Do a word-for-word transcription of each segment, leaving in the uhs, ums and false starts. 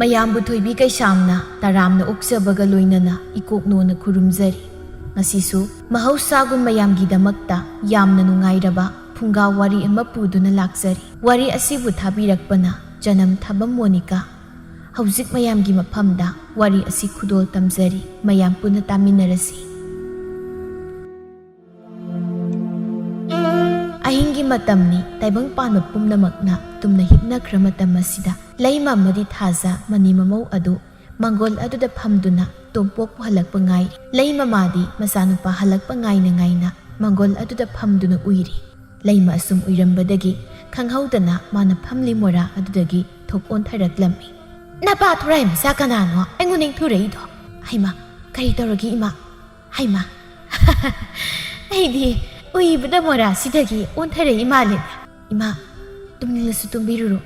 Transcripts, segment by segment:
ꯃꯌꯥꯝꯕꯨ ꯊꯣꯏꯕꯤ ꯀꯩꯁꯥꯝꯅ ꯇꯔꯥꯝꯅ ꯑꯣꯛꯆꯕꯒ ꯂꯣꯏꯅꯅ ꯏꯀꯣꯛꯅꯣꯅ ꯈꯨꯔꯨꯝꯖꯔꯤ꯫ ꯉꯁꯤꯁꯨ ꯃꯍꯧꯁꯥꯒꯨꯝ ꯃꯌꯥꯝꯒꯤꯗꯃꯛꯇ ꯌꯥꯝꯅ ꯅꯨꯡꯉꯥꯏꯔꯕ ꯐꯨꯡꯒꯥ ꯋꯥꯔꯤ ꯑꯃ ꯄꯨꯗꯨꯅ ꯂꯥꯛꯆꯔꯤ꯫ ꯋꯥꯔꯤ ꯑꯁꯤꯕꯨ ꯊꯥꯕꯤꯔꯛꯄꯅ ꯖꯅꯝ ꯊꯥꯕꯝ ꯃꯣꯅꯤꯀꯥ꯫ ꯍꯧꯖꯤꯛ ꯃꯌꯥꯝꯒꯤ ꯃꯐꯝꯗ ꯋꯥꯔꯤ ꯑꯁꯤ ꯈꯨꯗꯣꯜ ꯇꯝꯖꯔꯤ, ꯃꯌꯥꯝ ꯄꯨꯟꯅ ꯇꯥꯃꯤꯟꯅꯔꯁꯤ꯫ ꯑꯍꯤꯡꯒꯤ ꯃꯇꯝꯅꯤ, ꯇꯥꯏꯕꯪ ꯄꯥꯟꯕ ꯄꯨꯝꯅꯃꯛꯅ ꯇꯨꯝꯅ ꯍꯤꯞꯅꯈ꯭ꯔ ꯃꯇꯝ ꯑꯁꯤꯗ ꯂꯩꯃ ꯑꯃꯗꯤ ꯊꯥꯖ ꯃꯅꯤ ꯃꯃꯧ ꯑꯗꯨ ꯃꯪꯒꯣꯜ ꯑꯗꯨꯗ ꯐꯝꯗꯨꯅ ꯇꯣꯝꯄꯣꯛꯄꯨ ꯍꯜꯂꯛꯄ ꯉꯥꯏꯔꯤ꯫ ꯂꯩꯃ ꯃꯥꯗꯤ ꯃꯆꯥꯅꯨꯄꯥ ꯍꯜꯂꯛꯄ ꯉꯥꯏꯅ ꯉꯥꯏꯅ ꯃꯪꯒꯣꯜ ꯑꯗꯨꯗ ꯐꯝꯗꯨꯅ ꯎꯏꯔꯤ꯫ ꯂꯩꯃ ꯑꯁꯨꯝ ꯎꯏꯔꯝꯕꯗꯒꯤ ꯈꯪꯍꯧꯗꯅ ꯃꯥꯅ ꯐꯝꯂꯤ ꯃꯣꯔꯥ ꯑꯗꯨꯗꯒꯤ ꯊꯣꯛ ꯑꯣꯟꯊꯔꯛꯂꯝꯃꯤ꯫ "ꯅꯄꯥ ꯊꯣꯔꯥꯏ ꯃꯆꯥ ꯀꯅꯥꯅꯣ ꯑꯩꯉꯣꯟꯗ ꯏꯟꯊꯨꯔꯛꯏꯗꯣ?" "ꯍꯩꯃꯥ, ꯀꯔꯤ ꯇꯧꯔꯒꯦ ꯏꯃꯥ?" "ꯍꯩꯃꯥ, ꯑꯩꯗꯤ ꯎꯏꯕꯗ ꯃꯣꯔꯥꯁꯤꯗꯒꯤ ꯑꯣꯟꯊꯔꯛꯏ ꯃꯥꯜꯂꯦꯅꯦ꯫ ꯏꯃꯥ, ꯇꯨꯝꯅꯤꯡꯂꯁꯨ ꯇꯨꯝꯕꯤꯔꯨꯔꯣ,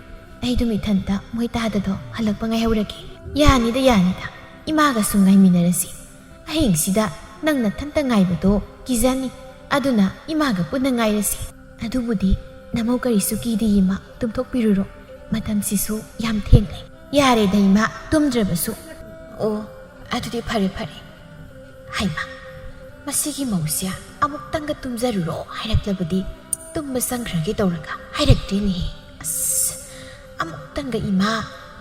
ꯑꯩ ꯑꯗꯨꯝ ꯏꯊꯟꯇ ꯃꯣꯏ ꯇꯥꯗꯗꯣ ꯍꯜꯂꯛꯄ ꯉꯥꯏꯍꯧꯔꯒꯦ꯫" "ꯌꯥꯅꯤꯗ, ꯌꯥꯅꯤꯗ, ꯏꯃꯥꯒꯁꯨ ꯉꯥꯏꯃꯤꯟꯅꯔꯁꯤ꯫ ꯑꯍꯤꯡꯁꯤꯗ ꯅꯪ ꯅꯊꯟꯇ ꯉꯥꯏꯕꯗꯣ ꯀꯤꯖꯅꯤ, ꯑꯗꯨꯅ ꯏꯃꯥꯒ ꯄꯨꯟꯅ ꯉꯥꯏꯔꯁꯤ꯫ ꯑꯗꯨꯕꯨꯗꯤ ꯅꯃꯧ ꯀꯔꯤꯁꯨ ꯀꯤꯗꯦ ꯏꯃꯥ, ꯇꯨꯝꯊꯣꯛꯄꯤꯔꯨꯔꯣ, ꯃꯇꯝꯁꯤꯁꯨ ꯌꯥꯝ ꯊꯦꯡꯂꯦ꯫" "ꯌꯥꯔꯦꯗ ꯏꯃꯥ, ꯇꯨꯝꯗ꯭ꯔꯕꯁꯨ꯫" "ꯑꯣ, ꯑꯗꯨꯗꯤ ꯐꯔꯦ ꯐꯔꯦ꯫" ꯍꯩꯃꯥ, ꯃꯁꯤꯒꯤ ꯃꯧꯁꯦ ꯑꯃꯨꯛꯇꯪꯒ ꯇꯨꯝꯖꯔꯨꯔꯣ ꯍꯥꯏꯔꯛꯂꯕꯗꯤ ꯇꯨꯝꯕ ꯆꯪꯈ꯭ꯔꯒꯦ ꯇꯧꯔꯒ ꯍꯥꯏꯔꯛꯇꯦꯅꯦꯍꯦ꯫ ꯑꯁ, ꯑꯃꯨꯛꯇꯪꯒ "ꯏꯃꯥ,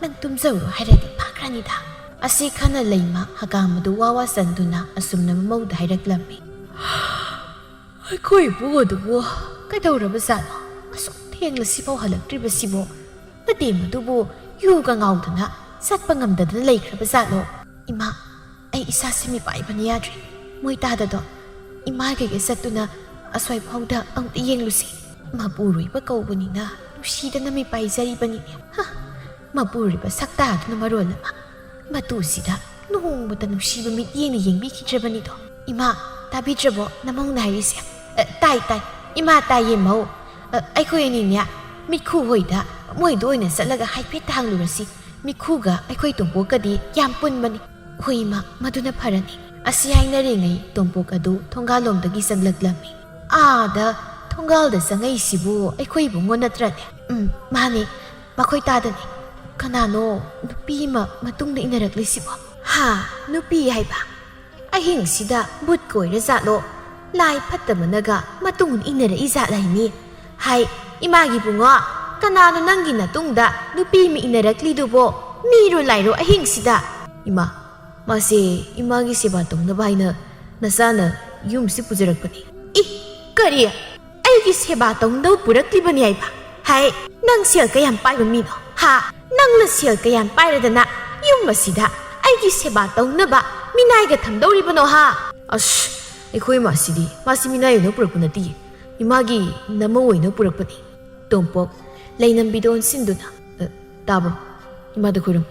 ꯅꯪ ꯇꯨꯝꯖꯔꯨꯔꯣ" ꯍꯥꯏꯔꯗꯤ ꯐꯈ꯭ꯔꯅꯤꯗ꯫ ꯑꯁꯤ ꯈꯟꯅ ꯂꯩꯃ ꯍꯀꯥꯝ ꯑꯗꯨ ꯋꯥ ꯋꯥ ꯆꯟꯗꯨꯅ ꯑꯁꯨꯝꯅ ꯃꯃꯧꯗ ꯍꯥꯏꯔꯛꯂꯝꯃꯤ꯫ "ꯑꯩꯈꯣꯏ ꯏꯕꯨꯡ ꯑꯗꯨꯕꯨ ꯀꯩꯗꯧꯔꯕꯖꯥꯠꯅꯣ? ꯑꯁꯨꯛ ꯊꯦꯡꯂꯁꯤꯐꯥꯎ ꯍꯜꯂꯛꯇ꯭ꯔꯤꯕꯁꯤꯕꯨ? ꯅꯇꯦꯝ ꯑꯗꯨꯕꯨ ꯌꯨꯒ ꯉꯥꯎꯗꯅ ꯆꯠꯄ ꯉꯝꯗꯗꯅ ꯂꯩꯈ꯭ꯔꯕꯖꯥꯠꯂꯣ? ꯏꯃꯥ, ꯑꯩ ꯏꯁꯥꯁꯤ ꯃꯤꯄꯥꯏꯕꯅ ꯌꯥꯗ꯭ꯔꯦ꯫ ꯃꯣꯏ ꯇꯥꯗꯗꯣ, ꯏꯃꯥ ꯀꯩꯒ ꯆꯠꯇꯨꯅ ꯑꯁ꯭ꯋꯥꯏꯐꯥꯎꯗ ꯑꯃꯨꯛꯇ ꯌꯦꯡꯂꯨꯁꯤ꯫ ꯃꯄꯨꯔꯣꯏꯕ ꯀꯧꯕꯅꯤꯅ ꯅꯨꯡꯁꯤꯗꯅ ꯃꯤꯄꯥꯏꯖꯔꯤꯕꯅꯤꯅꯦ꯫ ꯍ! ꯃꯄꯨꯔꯣꯏꯕ ꯁꯛꯇꯥꯗꯨꯅ ꯃꯔꯣꯜ ꯑꯃ, ꯃꯇꯨꯁꯤꯗ ꯅꯣꯡꯃꯇ ꯅꯨꯡꯁꯤꯕ ꯃꯤꯠꯌꯦꯡꯅ ꯌꯦꯡꯕꯤꯈꯤꯗ꯭ꯔꯕꯅꯤꯗꯣ꯫ ꯏꯃꯥ, ꯇꯥꯕꯤꯗ꯭ꯔꯕꯣ ꯅꯃꯧꯅ ꯍꯥꯏꯔꯤꯁꯦ?" "ꯑ, ꯇꯥꯏ, ꯇꯥꯏ꯫ ꯏꯃꯥ ꯇꯥꯏꯌꯦ ꯃꯧ꯫ ꯑ, ꯑꯩꯈꯣꯏ ꯑꯅꯤꯅꯦ ꯃꯤꯈꯨ ꯍꯣꯏꯗ, ꯃꯣꯏꯗ ꯑꯣꯏꯅ ꯆꯠꯂꯒ ꯍꯥꯏꯐꯦꯠꯇ ꯍꯪꯂꯨꯔꯁꯤ꯫ ꯃꯤꯈꯨꯒ ꯑꯩꯈꯣꯏ ꯇꯣꯝꯄꯣꯛꯀꯗꯤ ꯌꯥꯝ ꯄꯨꯟꯕꯅꯤ꯫" "ꯍꯣꯏ ꯏꯃꯥ, ꯃꯗꯨꯅ ꯐꯔꯅꯤ꯫" ꯑꯁꯤ ꯍꯥꯏꯅꯔꯤꯉꯩ ꯇꯣꯝꯄꯣꯛ ꯑꯗꯨ ꯊꯣꯡꯒꯥꯜꯂꯣꯝꯗꯒꯤ ꯆꯪꯂꯛꯂꯝꯃꯤ꯫ "ꯑꯥꯗ ꯊꯣꯡꯒꯥꯜꯗ ꯆꯪꯉꯛꯏꯁꯤꯕꯨ ꯑꯩꯈꯣꯏ ꯏꯕꯨꯡꯉꯣ ꯅꯠꯇ꯭ꯔꯅꯦ?" "ꯎꯝ, ꯃꯥꯅꯤ, ꯃꯈꯣꯏ ꯇꯥꯗꯅꯤ꯫ "ꯀꯅꯥꯅꯣ ꯅꯨꯄꯤ ꯑꯃ ꯃꯇꯨꯡꯗ ꯏꯟꯅꯔꯛꯂꯤꯁꯤꯕꯣ? ꯍꯥ? ꯅꯨꯄꯤ ꯍꯥꯏꯕ? ꯑꯍꯤꯡꯁꯤꯗ ꯚꯨꯠ ꯀꯣꯏꯔ ꯖꯥꯠꯂꯣ? ꯂꯥꯏ ꯐꯠꯇꯕꯅꯒ ꯃꯇꯨꯡꯗ ꯏꯟꯅꯔꯛꯏ ꯖꯥꯠꯂ ꯍꯥꯏꯅꯤ꯫ ꯍꯥꯏ, ꯏꯃꯥꯒꯤ ꯕꯨꯡꯉꯣ, ꯀꯅꯥꯅꯣ ꯅꯪꯒꯤ ꯅꯇꯨꯡꯗ ꯅꯨꯄꯤ ꯑꯃ ꯏꯟꯅꯔꯛꯂꯤꯗꯨꯕꯣ? ꯃꯤꯔꯣ ꯂꯥꯏꯔꯣ ꯑꯍꯤꯡꯁꯤꯗ?" "ꯏꯃꯥ, ꯃꯥꯁꯦ ꯏꯃꯥꯒꯤ ꯁꯦꯕꯥ ꯇꯧꯅꯕ ꯍꯥꯏꯅ ꯅꯆꯥꯅ ꯌꯨꯝꯁꯤ ꯄꯨꯖꯔꯛꯄꯅꯤ꯫" "ꯏ, ꯀꯔꯤ? ꯑꯩꯒꯤ ꯁꯦꯕꯥ ꯇꯧꯅꯕ ꯄꯨꯔꯛꯂꯤꯕꯅꯤ ꯍꯥꯏꯕ? ꯍꯥꯏ, ꯅꯪ ꯁꯦꯜ ꯀꯌꯥꯝ ꯄꯥꯏꯕ ꯃꯤꯅꯣ? ꯍꯥ? ꯅꯪꯅ ꯁꯦꯜ ꯀꯌꯥꯝ ꯄꯥꯏꯔꯗꯅ ꯌꯨꯝ ꯑꯁꯤꯗ ꯑꯩꯒꯤ ꯁꯦꯕꯥ ꯇꯧꯅꯕ ꯃꯤꯅꯥꯏꯒ ꯊꯝꯗꯧꯔꯤꯕꯅꯣ, ꯍꯥ?" "ꯑꯁ, ꯑꯩꯈꯣꯏ ꯃꯥꯁꯤꯗꯤ, ꯃꯥꯁꯤ ꯃꯤꯅꯥꯏ ꯑꯣꯏꯅ ꯄꯨꯔꯛꯄ ꯅꯠꯇꯤꯌꯦ꯫ ꯏꯃꯥꯒꯤ ꯅꯃꯧ ꯑꯣꯏꯅ ꯄꯨꯔꯛꯄꯅꯤ꯫" ꯇꯣꯝꯄꯣꯛ ꯂꯩꯅꯝꯕꯤꯗ ꯑꯣꯟꯁꯤꯟꯗꯨꯅ, "ꯑ, ꯇꯥꯕ꯭ꯔꯣ? ꯏꯃꯥꯗ ꯈꯨꯔꯨꯝ꯫"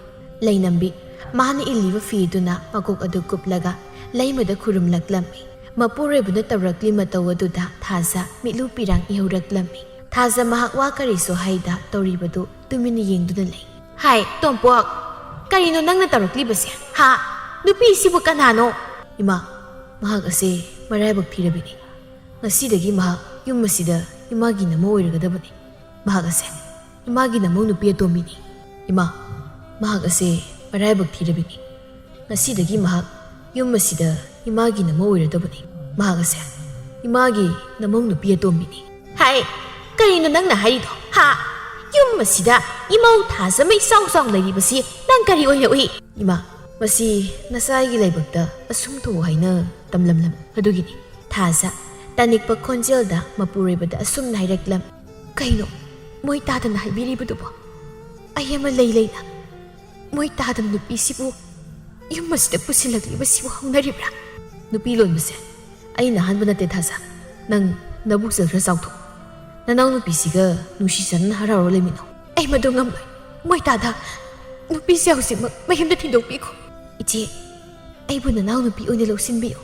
ꯂꯩꯅꯝꯕꯤ ꯃꯥꯅ ꯏꯜꯂꯤꯕ ꯐꯤꯗꯨꯅ ꯃꯀꯣꯛ ꯑꯗꯨ ꯀꯨꯞꯂꯒ ꯂꯩꯃꯗ ꯈꯨꯔꯨꯝꯂꯛꯂꯝꯃꯤ꯫ ꯃꯄꯨꯔꯣꯏꯕꯅ ꯇꯧꯔꯛꯂꯤ ꯃꯇꯧ ꯑꯗꯨꯗ ꯊꯥꯖ ꯃꯤꯠꯂꯨ ꯄꯤꯔꯥꯡ ꯏꯍꯧꯔꯛꯂꯝꯃꯤ꯫ ꯊꯥꯖ ꯃꯍꯥꯛ ꯋꯥ ꯀꯔꯤꯁꯨ ꯍꯥꯏꯗ ꯇꯧꯔꯤꯕꯗꯨ ꯇꯨꯃꯤꯟꯅ ꯌꯦꯡꯗꯨꯅ ꯂꯩ꯫ "ꯍꯥꯏ, ꯇꯣꯝꯄꯣꯛ, ꯀꯔꯤꯅꯣ ꯅꯪꯅ ꯇꯧꯔꯛꯂꯤꯕꯁꯦ? ꯍꯥ? ꯅꯨꯄꯤꯁꯤꯕꯨ ꯀꯅꯥꯅꯣ?" "ꯏꯃꯥ, ꯃꯍꯥꯛ ꯑꯁꯦ ꯃꯔꯥꯏꯕꯛ ꯊꯤꯔꯕꯤꯅꯤ꯫ ꯉꯁꯤꯗꯒꯤ ꯃꯍꯥꯛ ꯌꯨꯝ ꯑꯁꯤꯗ ꯏꯃꯥꯒꯤ ꯅꯃꯧ ꯑꯣꯏꯔꯒꯗꯕꯅꯤ꯫ ꯃꯍꯥꯛ ꯑꯁꯦ ꯏꯃꯥꯒꯤ ꯅꯃꯧ ꯅꯨꯄꯤ ꯑꯇꯣꯝꯕꯤꯅꯤ꯫ ꯏꯃꯥ, ꯃꯍꯥꯛ ꯑꯁꯦ ꯃꯔꯥꯏꯕꯛ ꯊꯤꯔꯕꯤꯅꯤ꯫ ꯉꯁꯤꯗꯒꯤ ꯃꯍꯥꯛ ꯌꯨꯝ ꯑꯁꯤꯗ ꯏꯃꯥꯒꯤ ꯅꯃꯧ ꯑꯣꯏꯔꯗꯕꯅꯤ꯫ ꯃꯍꯥꯛ ꯑꯁꯦ ꯏꯃꯥꯒꯤ ꯅꯃꯧ ꯅꯨꯄꯤ ꯑꯇꯣꯝꯕꯤꯅꯤ꯫" "ꯍꯥꯏ, ꯀꯔꯤꯅꯣ ꯅꯪꯅ ꯍꯥꯏꯔꯤꯗꯣ? ꯍꯥ? ꯌꯨꯝ ꯑꯁꯤꯗ ꯏꯃꯧ ꯊꯥꯖ ꯑꯃ ꯏꯆꯥꯎ ꯆꯥꯎ ꯂꯩꯔꯤꯕꯁꯤ ꯅꯪ ꯀꯔꯤ ꯑꯣꯏꯅ ꯎꯏ?" "ꯏꯃꯥ, ꯃꯁꯤ ꯅꯆꯥꯒꯤ ꯂꯥꯏꯕꯛꯇ ꯑꯁꯨꯝ ꯊꯣꯛꯎ ꯍꯥꯏꯅ ꯇꯝꯂꯝꯂꯕ ꯑꯗꯨꯒꯤꯅꯤ꯫" ꯊꯥꯖ ꯇꯅꯤꯛꯄ ꯈꯣꯟꯖꯦꯜꯗ ꯃꯄꯨꯔꯣꯏꯕꯗ ꯑꯁꯨꯝꯅ ꯍꯥꯏꯔꯛꯂꯝ꯫ "ꯀꯩꯅꯣ ꯃꯣꯏ ꯇꯥꯗꯅ ꯍꯥꯏꯕꯤꯔꯤꯕꯗꯨꯕꯣ? ꯑꯩ ꯑꯃ ꯂꯩ ꯂꯩꯅ ꯃꯣꯏ ꯇꯥꯗꯕ ꯅꯨꯄꯤꯁꯤꯕꯨ ꯌꯨꯝ ꯑꯁꯤꯗ ꯄꯨꯁꯤꯜꯂꯛꯂꯤꯕꯁꯤꯕꯨ ꯍꯧꯅꯔꯤꯕ꯭ꯔꯥ?" "ꯅꯨꯄꯤ ꯂꯣꯟꯕꯁꯦ ꯑꯩꯅ ꯑꯍꯥꯟꯕ ꯅꯠꯇꯦ ꯊꯥꯖ꯫ ꯅꯪ ꯅꯕꯨꯛꯆꯦꯜ ꯈꯔ ꯆꯥꯎꯊꯣꯛ꯫ ꯅꯅꯥꯎ ꯅꯨꯄꯤꯁꯤꯒ ꯅꯨꯡꯁꯤ ꯆꯥꯟꯅꯅ ꯍꯔꯥꯎꯔ ꯂꯩꯃꯤꯟꯅꯧ꯫" "ꯑꯩ ꯃꯗꯨ ꯉꯝꯂꯣꯏ꯫ ꯃꯣꯏ ꯇꯥꯗ ꯅꯨꯄꯤꯁꯦ ꯍꯧꯖꯤꯛꯃꯛ ꯃꯌꯨꯝꯗ ꯊꯤꯟꯗꯣꯛꯄꯤꯈꯣ꯫" "ꯏꯆꯦ, ꯑꯩꯕꯨ ꯅꯅꯥꯎ ꯅꯨꯄꯤ ꯑꯣꯏꯅ ꯂꯧꯁꯤꯟꯕꯤꯌꯨ꯫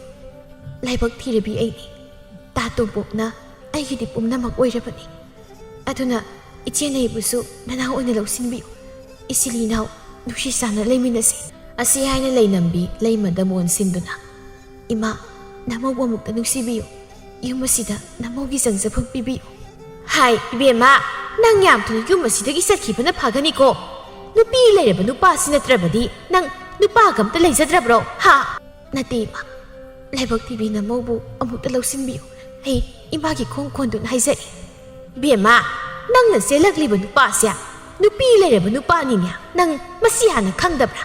ꯂꯥꯏꯕꯛ ꯊꯤꯔꯕꯤ ꯑꯩꯅꯤ꯫ ꯇꯥ ꯇꯣꯝꯄꯣꯛꯅ ꯑꯩꯒꯤꯗꯤ ꯄꯨꯝꯅꯃꯛ ꯑꯣꯏꯔꯕꯅꯤ꯫ ꯑꯗꯨꯅ ꯏꯆꯦꯅ ꯑꯩꯕꯨꯁꯨ ꯅꯅꯥꯎ ꯑꯣꯏꯅ ꯂꯧꯁꯤꯟꯕꯤꯌꯨ꯫ ꯏꯆꯤꯜ ꯏꯅꯥꯎ ꯅꯨꯡꯁꯤ ꯆꯥꯟꯅ ꯂꯩꯃꯤꯟꯅꯁꯤ꯫" ꯑꯁꯤ ꯍꯥꯏꯅ ꯂꯩꯅꯝꯕꯤ ꯂꯩꯃꯗ ꯃꯣꯟꯁꯤꯟꯗꯨꯅ, "ꯏꯃꯥ, ꯅꯃꯧꯕꯨ ꯑꯃꯨꯛꯇ ꯅꯨꯡꯁꯤꯕꯤꯌꯨ꯫ ꯌꯨꯝ ꯑꯁꯤꯗ ꯅꯃꯧꯒꯤ ꯆꯪꯖꯐꯝ ꯄꯤꯕꯤꯌꯨ꯫" "ꯍꯥꯏ, ꯏꯕꯦꯝꯃ, ꯅꯪ ꯌꯥꯝ ꯊꯨꯅ ꯌꯨꯝ ꯑꯁꯤꯗꯒꯤ ꯆꯠꯈꯤꯕꯅ ꯐꯒꯅꯤꯀꯣ꯫ ꯅꯨꯄꯤ ꯂꯩꯔꯕ ꯅꯨꯄꯥꯁꯤ ꯅꯠꯇ꯭ꯔꯕꯗꯤ ꯅꯪ ꯅꯨꯄꯥꯒ ꯑꯝꯇ ꯂꯩꯖꯗ꯭ꯔꯕ꯭ꯔꯣ? ꯍꯥ? ꯅꯠꯇꯦ ꯏꯃꯥ, ꯂꯥꯏꯕꯛ ꯊꯤꯕꯤꯅ ꯃꯧꯕꯨ ꯑꯃꯨꯛꯇ ꯂꯧꯁꯤꯟꯕꯤꯌꯨ꯫ ꯑꯩ ꯏꯃꯥꯒꯤ ꯈꯣꯡ ꯀꯣꯟꯗꯨꯅ ꯍꯥꯏꯖꯔꯤ꯫ ꯏꯕꯦꯝꯃ, ꯅꯪꯅ ꯆꯦꯜꯂꯛꯂꯤꯕ ꯅꯨꯄꯥꯁꯦ ꯅꯨꯄꯤ ꯂꯩꯔꯕ ꯅꯨꯄꯥꯅꯤꯅꯦ꯫ ꯅꯪ ꯃꯁꯤ ꯍꯥꯟꯅ ꯈꯪꯗꯕ꯭ꯔꯥ?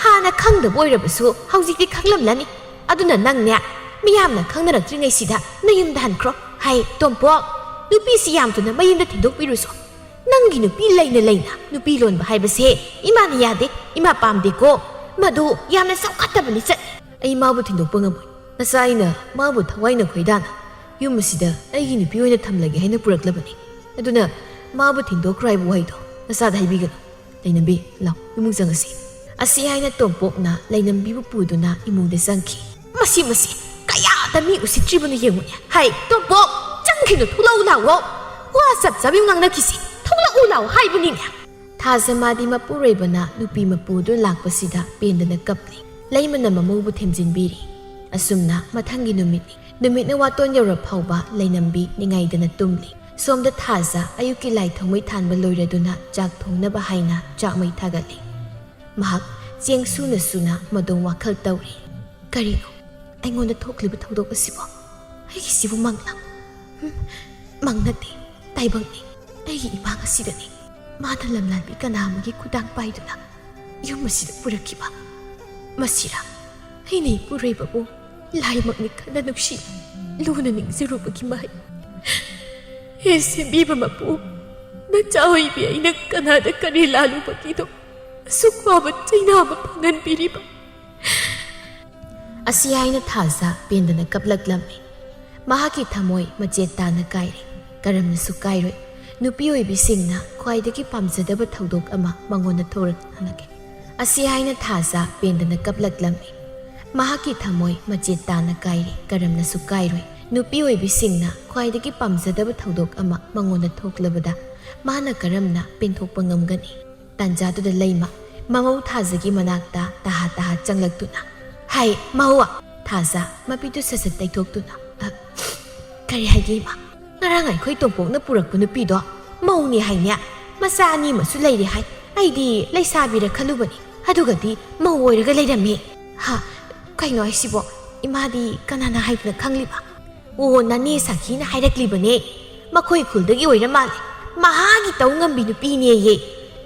ꯍꯥꯟꯅ ꯈꯪꯗꯕ ꯑꯣꯏꯔꯕꯁꯨ ꯍꯧꯖꯤꯛꯇꯤ ꯈꯪꯂꯝꯂꯅꯤ꯫ ꯑꯗꯨꯅ ꯅꯪꯅꯦ, ꯃꯤꯌꯥꯝꯅ ꯈꯪꯅꯔꯛꯇ꯭ꯔꯤꯉꯩꯁꯤꯗ ꯅꯌꯨꯝꯗ ꯍꯟꯈ꯭ꯔꯣ꯫ ꯍꯥꯏ ꯇꯣꯝꯄꯣꯛ, ꯅꯨꯄꯤꯁꯤ ꯌꯥꯝ ꯊꯨꯅ ꯃꯌꯨꯝꯗ ꯊꯤꯟꯗꯣꯛꯄꯤꯔꯨꯁꯣ꯫ ꯅꯪꯒꯤ ꯅꯨꯄꯤ ꯂꯩꯅ ꯂꯩꯅ ꯅꯨꯄꯤ ꯂꯣꯟꯕ ꯍꯥꯏꯕꯁꯦ ꯏꯃꯥꯅ ꯌꯥꯗꯦ, ꯏꯃꯥ ꯄꯥꯝꯗꯦꯀꯣ꯫ ꯃꯗꯨ ꯌꯥꯝꯅ ꯆꯥꯎꯈꯠꯇꯕꯅꯤ꯫ ꯆꯠ꯫ ꯑꯩ ꯃꯥꯕꯨ ꯊꯤꯟꯗꯣꯛꯄ ꯉꯝꯃꯣꯏ꯫ ꯅꯆꯥ ꯑꯩꯅ ꯃꯥꯕꯨ ꯊꯋꯥꯏꯅ ꯈꯣꯏꯗꯥꯅ ꯌꯨꯝ ꯑꯁꯤꯗ ꯑꯩꯒꯤ ꯅꯨꯄꯤ ꯑꯣꯏꯅ ꯊꯝꯂꯒꯦ ꯍꯥꯏꯅ ꯄꯨꯔꯛꯂꯕꯅꯤ꯫ ꯑꯗꯨꯅ ꯃꯥꯕꯨ ꯊꯤꯟꯗꯣꯛꯈ꯭ꯔꯣ ꯍꯥꯏꯕ ꯋꯥꯍꯩꯗꯣ ꯅꯆꯥꯗ ꯍꯥꯏꯕꯤꯒꯅꯨ꯫ ꯂꯩꯅꯝꯕꯤ, ꯂꯥꯎ, ꯏꯃꯨꯡ ꯆꯪꯉꯁꯤ꯫ ꯑꯁꯤ ꯍꯥꯏꯅ ꯇꯣꯝꯄꯣꯛꯅ ꯂꯩꯅꯝꯕꯤꯕꯨ ꯄꯨꯗꯨꯅ ꯏꯃꯨꯡꯗ ꯆꯪꯈꯤ꯫ ꯃꯁꯤ, ꯃꯁꯤ ꯀꯌꯥꯗ ꯃꯤ ꯎꯁꯤꯠꯇ꯭ꯔꯤꯕꯅꯣ ꯌꯦꯡꯉꯨꯅꯦ꯫ ꯍꯥꯏ ꯇꯣꯝꯄꯣꯛ, ꯆꯪꯈꯤꯅꯨ, ꯊꯣꯛꯂꯛꯎ ꯂꯥꯎꯑꯣ꯫ ꯋꯥ ꯆꯞ ꯆꯥꯕꯤ ꯉꯥꯡꯅꯈꯤꯁꯤ꯫ ꯊꯣꯛꯂꯛꯎ ꯂꯥꯎ ꯍꯥꯏꯕꯅꯤꯅꯦ꯫ ꯊꯥꯖ ꯃꯥꯗꯤ ꯃꯄꯨꯔꯣꯏꯕꯅ ꯅꯨꯄꯤ ꯃꯄꯨꯗꯨ ꯂꯥꯛꯄꯁꯤꯗ ꯄꯦꯟꯗꯅ ꯀꯞꯂꯤ꯫ ꯂꯩꯃꯅ ꯃꯃꯧꯕꯨ ꯊꯦꯝꯖꯤꯟꯕꯤꯔꯤ꯫ ꯑꯁꯨꯝꯅ ꯃꯊꯪꯒꯤ ꯅꯨꯃꯤꯠꯅꯤ꯫ ꯅꯨꯃꯤꯠꯅ ꯋꯥꯇꯣꯟ ꯌꯧꯔ ꯐꯥꯎꯕ ꯂꯩꯅꯝꯕꯤ ꯅꯤꯡꯉꯥꯏꯗꯅ ꯇꯨꯝꯂꯤ꯫ ꯁꯣꯝꯗ ꯊꯥꯖ ꯑꯌꯨꯛꯀꯤ ꯂꯥꯏ ꯊꯥꯎꯃꯩ ꯊꯥꯟꯕ ꯂꯣꯏꯔꯗꯨꯅ ꯆꯥꯛ ꯊꯣꯡꯅꯕ ꯍꯥꯏꯅ ꯆꯥꯛꯃꯩ ꯊꯥꯒꯠꯂꯤ꯫ ꯃꯍꯥꯛ ꯆꯦꯡ ꯁꯨꯅ ꯁꯨꯅ ꯃꯗꯣꯝ ꯋꯥꯈꯜ ꯇꯧꯔꯤ꯫ ꯀꯔꯤꯅꯣ ꯑꯩꯉꯣꯟꯗ ꯊꯣꯛꯂꯤꯕ ꯊꯧꯗꯣꯛ ꯑꯁꯤꯕꯣ? ꯑꯩꯒꯤꯁꯤꯕꯨ ꯃꯪꯂꯥ? ꯍꯨꯝ, ꯃꯪ ꯅꯠꯇꯦ, ꯇꯥꯏꯕꯪꯅꯤ꯫ ꯑꯩꯒꯤ ꯏꯃꯥꯡ ꯑꯁꯤꯗꯅꯤ꯫ ꯃꯥꯅ ꯂꯝꯂꯥꯟꯕꯤ ꯀꯅꯥ ꯑꯃꯒꯤ ꯈꯨꯗꯥꯡ ꯄꯥꯏꯗꯨꯅ ꯌꯨꯝ ꯑꯁꯤꯗ ꯄꯨꯔꯛꯈꯤꯕ꯫ ꯃꯁꯤꯔꯥ ꯑꯩꯅ ꯏꯄꯨꯔꯣꯏꯕꯕꯨ ꯂꯥꯏꯃꯛꯅꯤ ꯈꯟꯅ ꯅꯨꯡꯁꯤ ꯂꯨꯅ ꯅꯤꯡꯖꯔꯨꯕꯒꯤ ꯃꯍꯩ? ꯍꯦ ꯁꯦꯝꯕꯤꯕ ꯃꯄꯨ, ꯅꯆꯥ ꯑꯣꯏꯕꯤ ꯑꯩꯅ ꯀꯅꯥꯗ ꯀꯔꯤ ꯂꯥꯜꯂꯨꯕꯒꯤꯅꯣ ꯑꯁꯨꯛ ꯋꯥꯕ ꯆꯩꯅꯥ ꯑꯃ ꯐꯪꯍꯟꯕꯤꯔꯤꯕ? ꯑꯁꯤ ꯍꯥꯏꯅ ꯊꯥꯖ ꯄꯦꯟꯗꯅ ꯀꯞꯂꯛꯂꯝꯃꯤ꯫ ꯃꯍꯥꯛꯀꯤ ꯊꯃꯣꯏ ꯃꯆꯦꯠ ꯇꯥꯅ ꯀꯥꯏꯔꯦ꯫ ꯀꯔꯝꯅꯁꯨ ꯀꯥꯏꯔꯣꯏ꯫ ꯅꯨꯄꯤ ꯑꯣꯏꯕꯤꯁꯤꯡꯅ ꯈ꯭ꯋꯥꯏꯗꯒꯤ ꯄꯥꯝꯖꯗꯕ ꯊꯧꯗꯣꯛ ꯑꯃ ꯃꯉꯣꯟꯗ ꯊꯣꯔꯛꯅꯒꯦ꯫ ꯑꯁꯤ ꯍꯥꯏꯅ ꯊꯥꯖ ꯄꯦꯟꯗꯅ ꯀꯞꯂꯛꯂꯝꯃꯤ꯫ ꯃꯍꯥꯛꯀꯤ ꯊꯃꯣꯏ ꯃꯆꯦꯠ ꯇꯥꯅ ꯀꯥꯏꯔꯦ꯫ ꯀꯔꯝꯅꯁꯨ ꯀꯥꯏꯔꯣꯏ꯫ ꯅꯨꯄꯤ ꯑꯣꯏꯕꯤꯁꯤꯡꯅ ꯈ꯭ꯋꯥꯏꯗꯒꯤ ꯄꯥꯝꯖꯗꯕ ꯊꯧꯗꯣꯛ ꯑꯃ ꯃꯉꯣꯟꯗ ꯊꯣꯛꯂꯕꯗ ꯃꯥꯅ ꯀꯔꯝꯅ ꯄꯦꯟꯊꯣꯛꯄ ꯉꯝꯒꯅꯤ? ꯇꯥꯟꯖꯥꯗꯨꯗ ꯂꯩꯃ ꯃꯃꯧ ꯊꯥꯖꯒꯤ ꯃꯅꯥꯛꯇ ꯇꯍꯥ ꯇꯍꯥ ꯆꯪꯂꯛꯇꯨꯅ, "ꯍꯥꯏ ꯃꯧ!" ꯊꯥꯖ ꯃꯄꯤꯗꯨ ꯁꯠ ꯁꯠ ꯇꯩꯊꯣꯛꯇꯨꯅ, "ꯑ, ꯀꯔꯤ ꯍꯥꯏꯒꯦ ꯏꯃꯥ? ꯉꯔꯥꯡ ꯑꯩꯈꯣꯏ ꯇꯣꯝꯄꯣꯛꯅ ꯄꯨꯔꯛꯄ ꯅꯨꯄꯤꯗꯣ ꯃꯧꯅꯤ ꯍꯥꯏꯅꯦ꯫ ꯃꯆꯥ ꯑꯅꯤ ꯑꯃꯁꯨ ꯂꯩꯔꯦ ꯍꯥꯏ꯫ ꯑꯩꯗꯤ ꯂꯩꯁꯥꯕꯤꯔ ꯈꯜꯂꯨꯕꯅꯤ, ꯑꯗꯨꯒꯗꯤ ꯃꯧ ꯑꯣꯏꯔꯒ ꯂꯩꯔꯝꯃꯦ꯫ ꯍꯥ, ꯀꯩꯅꯣ ꯍꯥꯏꯁꯤꯕꯣ? ꯏꯃꯥꯗꯤ ꯀꯅꯥꯅ ꯍꯥꯏꯗꯅ ꯈꯪꯂꯤꯕ? ꯑꯣ, ꯅꯅꯦ ꯁꯥꯈꯤꯅ ꯍꯥꯏꯔꯛꯂꯤꯕꯅꯦ꯫ ꯃꯈꯣꯏ ꯈꯨꯜꯗꯒꯤ ꯑꯣꯏꯔ ꯃꯥꯜꯂꯦ꯫ ꯃꯍꯥꯒꯤ ꯇꯧ ꯉꯝꯕꯤ ꯅꯨꯄꯤꯅꯦꯌꯦ꯫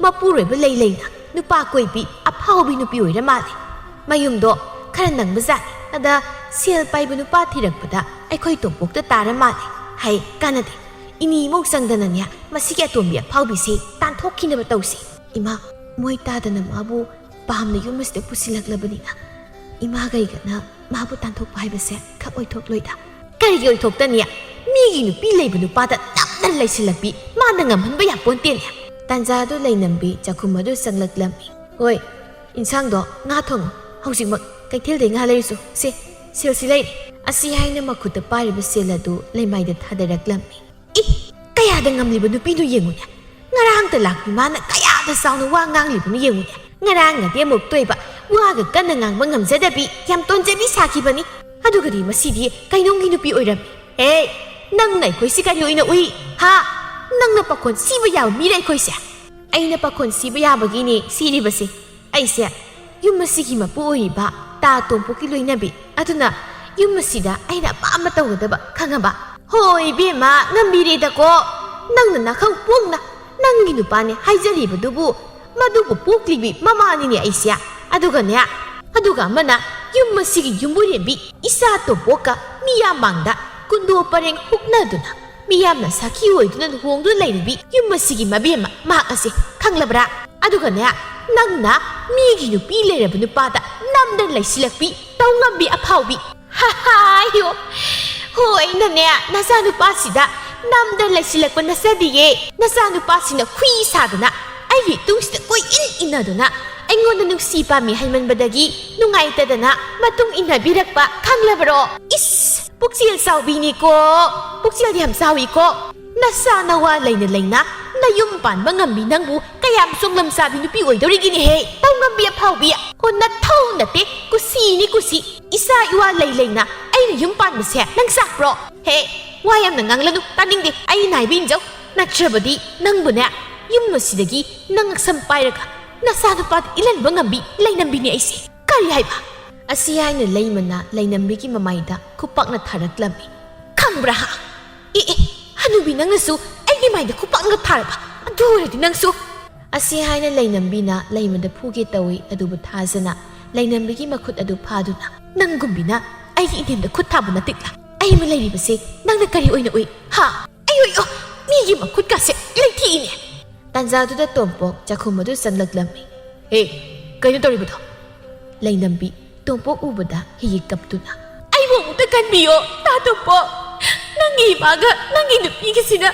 ꯃꯄꯨꯔꯣꯏꯕ ꯂꯩ ꯂꯩꯅ ꯅꯨꯄꯥ ꯀꯣꯏꯕꯤ ꯑꯐꯥꯎꯕꯤ ꯅꯨꯄꯤ ꯑꯣꯏꯔ ꯃꯥꯜꯂꯦ꯫ ꯃꯌꯨꯝꯗꯣ ꯈꯔ ꯅꯪꯕꯖꯥꯠꯅꯤ꯫ ꯑꯗ ꯁꯦꯜ ꯄꯥꯏꯕ ꯅꯨꯄꯥ ꯊꯤꯔꯛꯄꯗ ꯑꯩꯈꯣꯏ ꯇꯣꯝꯄꯣꯛꯇ ꯇꯥꯔ ꯃꯥꯜꯂꯦ꯫ ꯍꯩ, ꯀꯥꯟꯅꯗꯦ꯫ ꯏꯅꯦ ꯏꯃꯧ ꯆꯪꯗꯅꯅꯦ, ꯃꯁꯤꯒꯤ ꯑꯇꯣꯝꯕꯤ ꯑꯐꯥꯎꯕꯤꯁꯦ ꯇꯥꯟꯊꯣꯛꯈꯤꯅꯕ ꯇꯧꯁꯤ꯫ ꯏꯃꯥ, ꯃꯣꯏ ꯇꯥꯗꯅ ꯃꯥꯕꯨ ꯄꯥꯝꯅ ꯌꯨꯝ ꯑꯁꯤꯗ ꯄꯨꯁꯤꯜꯂꯛꯂꯕꯅꯤꯅ, ꯏꯃꯥꯒ ꯑꯩꯒꯅ ꯃꯥꯕꯨ ꯇꯥꯟꯊꯣꯛꯄ ꯍꯥꯏꯕꯁꯦ ꯈꯛ ꯑꯣꯏꯊꯣꯛꯂꯣꯏꯗ꯫ ꯀꯔꯤꯒꯤ ꯑꯣꯏꯊꯣꯛꯇꯅꯤ? ꯃꯤꯒꯤ ꯅꯨꯄꯤ ꯂꯩꯕ ꯅꯨꯄꯥꯗ ꯅꯝꯗꯅ ꯂꯩꯁꯤꯜꯂꯛꯄꯤ ꯃꯥꯅ ꯉꯝꯍꯟꯕ ꯌꯥꯄꯣꯟꯇꯦꯅꯦ꯫ ꯇꯥꯟꯖꯥꯗꯨ ꯂꯩꯅꯝꯕꯤ ꯆꯥꯛꯈꯨꯝ ꯑꯗꯨ ꯆꯪꯂꯛꯂꯝꯃꯤ꯫ "ꯍꯣꯏ, ꯏꯟꯁꯥꯡꯗꯣ ꯉꯥ ꯊꯣꯡꯉꯨ꯫ ꯍꯧꯖꯤꯛꯃꯛ ꯀꯩꯊꯦꯜꯗꯩ ꯉꯥ ꯂꯩꯔꯨꯆꯣ꯫ ꯁꯦ, ꯁꯦꯜꯁꯤ ꯂꯩꯔꯦ꯫" ꯑꯁꯤ ꯍꯥꯏꯅ ꯃꯈꯨꯠꯇ ꯄꯥꯏꯔꯤꯕ ꯁꯦꯜ ꯑꯗꯨ ꯂꯩꯃꯥꯏꯗ ꯊꯥꯗꯔꯛꯂꯝꯃꯤ꯫ "ꯏ, ꯀꯌꯥꯗ ꯉꯝꯂꯤꯕ ꯅꯨꯄꯤꯅꯣ ꯌꯦꯡꯉꯨꯅꯦ꯫ ꯉꯔꯥꯡꯇ ꯂꯥꯛꯄꯤ ꯃꯥꯅ ꯀꯌꯥꯗ ꯆꯥꯎꯅ ꯋꯥ ꯉꯥꯡꯂꯤꯕꯅꯣ ꯌꯦꯡꯉꯨꯅꯦ꯫ ꯉꯔꯥꯡꯅꯗꯤ ꯑꯃꯨꯛ ꯇꯣꯏꯕ ꯋꯥꯒ ꯀꯟꯅ ꯉꯥꯡꯕ ꯉꯝꯖꯗꯕꯤ ꯌꯥꯝ ꯇꯣꯟꯖꯕꯤ ꯁꯥꯈꯤꯕꯅꯤ꯫ ꯑꯗꯨꯒꯗꯤ ꯃꯁꯤꯗꯤ ꯀꯩꯅꯣꯝꯒꯤ ꯅꯨꯄꯤ ꯑꯣꯏꯔꯝꯃꯤ꯫ ꯍꯦ, ꯅꯪꯅ ꯑꯩꯈꯣꯏꯁꯤ ꯀꯔꯤ ꯑꯣꯏꯅ ꯎꯏ? ꯍꯥ? ꯅꯪꯅ ꯄꯥꯈꯣꯟ ꯁꯤꯕ ꯌꯥꯕ ꯃꯤꯔ ꯑꯩꯈꯣꯏꯁꯦ?" "ꯑꯩꯅ ꯄꯥꯈꯣꯟ ꯁꯤꯕ ꯌꯥꯕꯒꯤꯅꯦ ꯁꯤꯔꯤꯕꯁꯦ꯫ ꯑꯩꯁꯦ ꯌꯨꯝ ꯑꯁꯤꯒꯤ ꯃꯄꯨ ꯑꯣꯏꯔꯤꯕ ꯇꯥ ꯇꯣꯝꯄꯣꯛꯀꯤ ꯂꯣꯏꯅꯕꯤ꯫ ꯑꯗꯨꯅ ꯌꯨꯝ ꯑꯁꯤꯗ ꯑꯩꯅ ꯑꯄꯥꯝꯕ ꯇꯧꯒꯗꯕ, ꯈꯪꯉꯕ?" "ꯍꯣꯏ ꯏꯕꯦꯝꯃ, ꯉꯝꯕꯤꯔꯦꯗꯀꯣ꯫ ꯅꯪꯅ ꯅꯥꯈꯧ ꯄꯣꯡꯅ ꯅꯪꯒꯤ ꯅꯨꯄꯥꯅꯦ ꯍꯥꯏꯖꯔꯤꯕꯗꯨꯕꯨ, ꯃꯗꯨꯕꯨ ꯄꯣꯛꯂꯤꯕꯤ ꯃꯃꯥꯅꯤꯅꯦ ꯑꯩꯁꯦ꯫ ꯑꯗꯨꯒꯅꯦ, ꯑꯗꯨꯒ ꯑꯃꯅ ꯌꯨꯝ ꯑꯁꯤꯒꯤ ꯌꯨꯝꯕꯨꯔꯦꯝꯕꯤ ꯏꯆꯥ ꯇꯣꯝꯄꯣꯛꯀ ꯃꯤꯌꯥꯝ ꯃꯥꯡꯗ ꯀꯨꯟꯗꯣ ꯄꯔꯦꯡ ꯍꯨꯛꯅꯗꯨꯅ, ꯃꯤꯌꯥꯝꯅ ꯁꯥꯈꯤ ꯑꯣꯏꯗꯨꯅ ꯂꯨꯍꯣꯡꯗꯨꯅ ꯂꯩꯔꯤꯕꯤ ꯌꯨꯝ ꯑꯁꯤꯒꯤ ꯃꯕꯦꯝꯃ ꯃꯍꯥꯛ ꯑꯁꯦ, ꯈꯪꯂꯕ꯭ꯔꯥ? ꯑꯗꯨꯒꯅꯦ, ꯅꯪꯅ ꯃꯤꯒꯤ ꯅꯨꯄꯤ ꯂꯩꯔꯕ ꯅꯨꯄꯥꯗ ꯅꯝꯗꯅ ꯂꯩꯁꯤꯜꯂꯛꯄꯤ ꯇꯧ ꯉꯝꯕꯤ ꯑꯐꯥꯎꯕꯤ꯫ ꯍꯥ ꯍꯥ, ꯌꯣ꯫ ꯍꯣꯏ, ꯅꯅꯦ, ꯅꯆꯥꯅꯨꯄꯥꯁꯤꯗ ꯅꯝꯗꯅ ꯂꯩꯁꯤꯜꯂꯛꯄ ꯅꯆꯗꯤꯌꯦ꯫ ꯅꯆꯥꯅꯨꯄꯥꯁꯤꯅ ꯈꯨꯏ ꯁꯥꯗꯅ ꯑꯩꯒꯤ ꯏꯇꯨꯡꯁꯤꯗ ꯀꯣꯏ ꯏꯟ ꯏꯟꯅꯗꯨꯅ ꯑꯩꯉꯣꯟꯗ ꯅꯨꯡꯁꯤ ꯄꯥꯝꯃꯤ ꯍꯥꯏꯃꯟꯕꯗꯒꯤ ꯅꯨꯡꯉꯥꯏꯇꯗꯅ ꯃꯇꯨꯡ ꯏꯟꯅꯕꯤꯔꯛꯄ, ꯈꯪꯂꯕꯔꯣ? ꯏꯁ, ꯄꯨꯛꯆꯦꯜ ꯆꯥꯎꯕꯤꯅꯤꯀꯣ, ꯄꯨꯛꯆꯦꯜ ꯌꯥꯝ ꯆꯥꯎꯏꯀꯣ꯫ ꯅꯆꯥ ꯅꯋꯥ ꯂꯩꯅ ꯂꯩꯅ ꯅꯌꯨꯝ ꯄꯥꯟꯕ ꯉꯝꯕꯤ ꯅꯪꯕꯨ ꯀꯌꯥꯝ ꯆꯣꯡꯂꯝ ꯆꯥꯕꯤ ꯅꯨꯄꯤ ꯑꯣꯏꯗꯧꯔꯤꯒꯤꯅꯦꯍꯦ? ꯇꯧ ꯉꯝꯕꯤ ꯑꯐꯥꯎꯕꯤ꯫ ꯍꯣ, ꯅꯊꯧ ꯅꯠꯇꯦ, ꯀꯨꯁꯤꯅꯤ ꯀꯨꯁꯤ꯫ ꯏꯆꯥ ꯏꯋꯥ ꯂꯩ ꯂꯩꯅ ꯑꯩꯅ ꯌꯨꯝ ꯄꯥꯟꯕꯁꯦ ꯅꯪ ꯆꯥꯛꯄ꯭ꯔꯣ? ꯍꯦ, ꯋꯥ ꯌꯥꯝꯅ ꯉꯥꯡꯂꯅꯨ, ꯇꯥꯅꯤꯡꯗꯦ꯫ ꯑꯩ ꯅꯥꯏꯕ ꯏꯟꯖꯧ꯫ ꯅꯠꯇ꯭ꯔꯕꯗꯤ ꯅꯪꯕꯨꯅꯦ, ꯌꯨꯝ ꯑꯁꯤꯗꯒꯤ ꯅꯪ ꯉꯛꯁꯝ ꯄꯥꯏꯔꯒ ꯅꯆꯥꯅꯨꯄꯥꯗ ꯏꯜꯍꯟꯕ ꯉꯝꯕꯤ ꯂꯩꯅꯝꯕꯤꯅꯤ ꯑꯩꯁꯦ꯫ ꯀꯔꯤ ꯍꯥꯏꯕ?" ꯑꯁꯤ ꯍꯥꯏꯅ ꯂꯩꯃꯅ ꯂꯩꯅꯝꯕꯤꯒꯤ ꯃꯃꯥꯏꯗ ꯈꯨꯄꯥꯛꯅ ꯊꯥꯔꯛꯂꯝꯃꯤ꯫ "ꯈꯪꯕ꯭ꯔꯥ ꯍꯥ? ꯑꯦ, ꯑꯦ, ꯍꯅꯨꯕꯤ, ꯅꯪꯅꯁꯨ ꯑꯩꯒꯤ ꯃꯥꯏꯗ ꯈꯨꯄꯥꯛꯅ ꯊꯥꯔꯕ? ꯑꯗꯨ ꯑꯣꯏꯔꯗꯤ ꯅꯪꯁꯨ!" ꯑꯁꯤ ꯍꯥꯏꯅ ꯂꯩꯅꯝꯕꯤꯅ ꯂꯩꯃꯗ ꯐꯨꯒꯦ ꯇꯧꯏ, ꯑꯗꯨꯕꯨ ꯊꯥꯖꯅ ꯂꯩꯅꯝꯕꯤꯒꯤ ꯃꯈꯨꯠ ꯑꯗꯨ ꯐꯥꯗꯨꯅ, "ꯅꯪꯒꯨꯝꯕꯤꯅ ꯑꯩꯒꯤ ꯏꯅꯦꯝꯗ ꯈꯨꯠ ꯊꯥꯕ ꯅꯠꯇꯦꯛꯂꯥ? ꯑꯩ ꯑꯃ ꯂꯩꯔꯤꯕꯁꯦ ꯅꯪꯅ ꯀꯔꯤ ꯑꯣꯏꯅ ꯎꯏ? ꯍꯥ? ꯑꯩ ꯎꯏ, ꯑꯣ, ꯃꯤꯒꯤ ꯃꯈꯨꯠꯀꯥꯁꯦ ꯂꯩꯊꯤꯏꯅꯦ!" ꯇꯥꯟꯖꯥꯗꯨꯗ ꯇꯣꯝꯄꯣꯛ ꯆꯥꯛꯈꯨꯝ ꯑꯗꯨ ꯆꯪꯂꯛꯂꯝꯃꯤ꯫ "ꯍꯦ, ꯀꯩꯅꯣ ꯇꯧꯔꯤꯕꯗꯣ?" ꯂꯩꯅꯝꯕꯤ ꯇꯣꯝꯄꯣꯛ ꯎꯕꯗ ꯍꯤꯌꯦꯛ ꯀꯞꯇꯨꯅ, "ꯑꯩꯕꯨ ꯑꯃꯨꯛꯇ ꯀꯟꯕꯤꯌꯣ, ꯇꯥ ꯇꯣꯝꯄꯣꯛ! ꯅꯪꯒꯤ ꯏꯃꯥꯒ ꯅꯪꯒꯤ ꯅꯨꯄꯤꯒꯤꯁꯤꯅ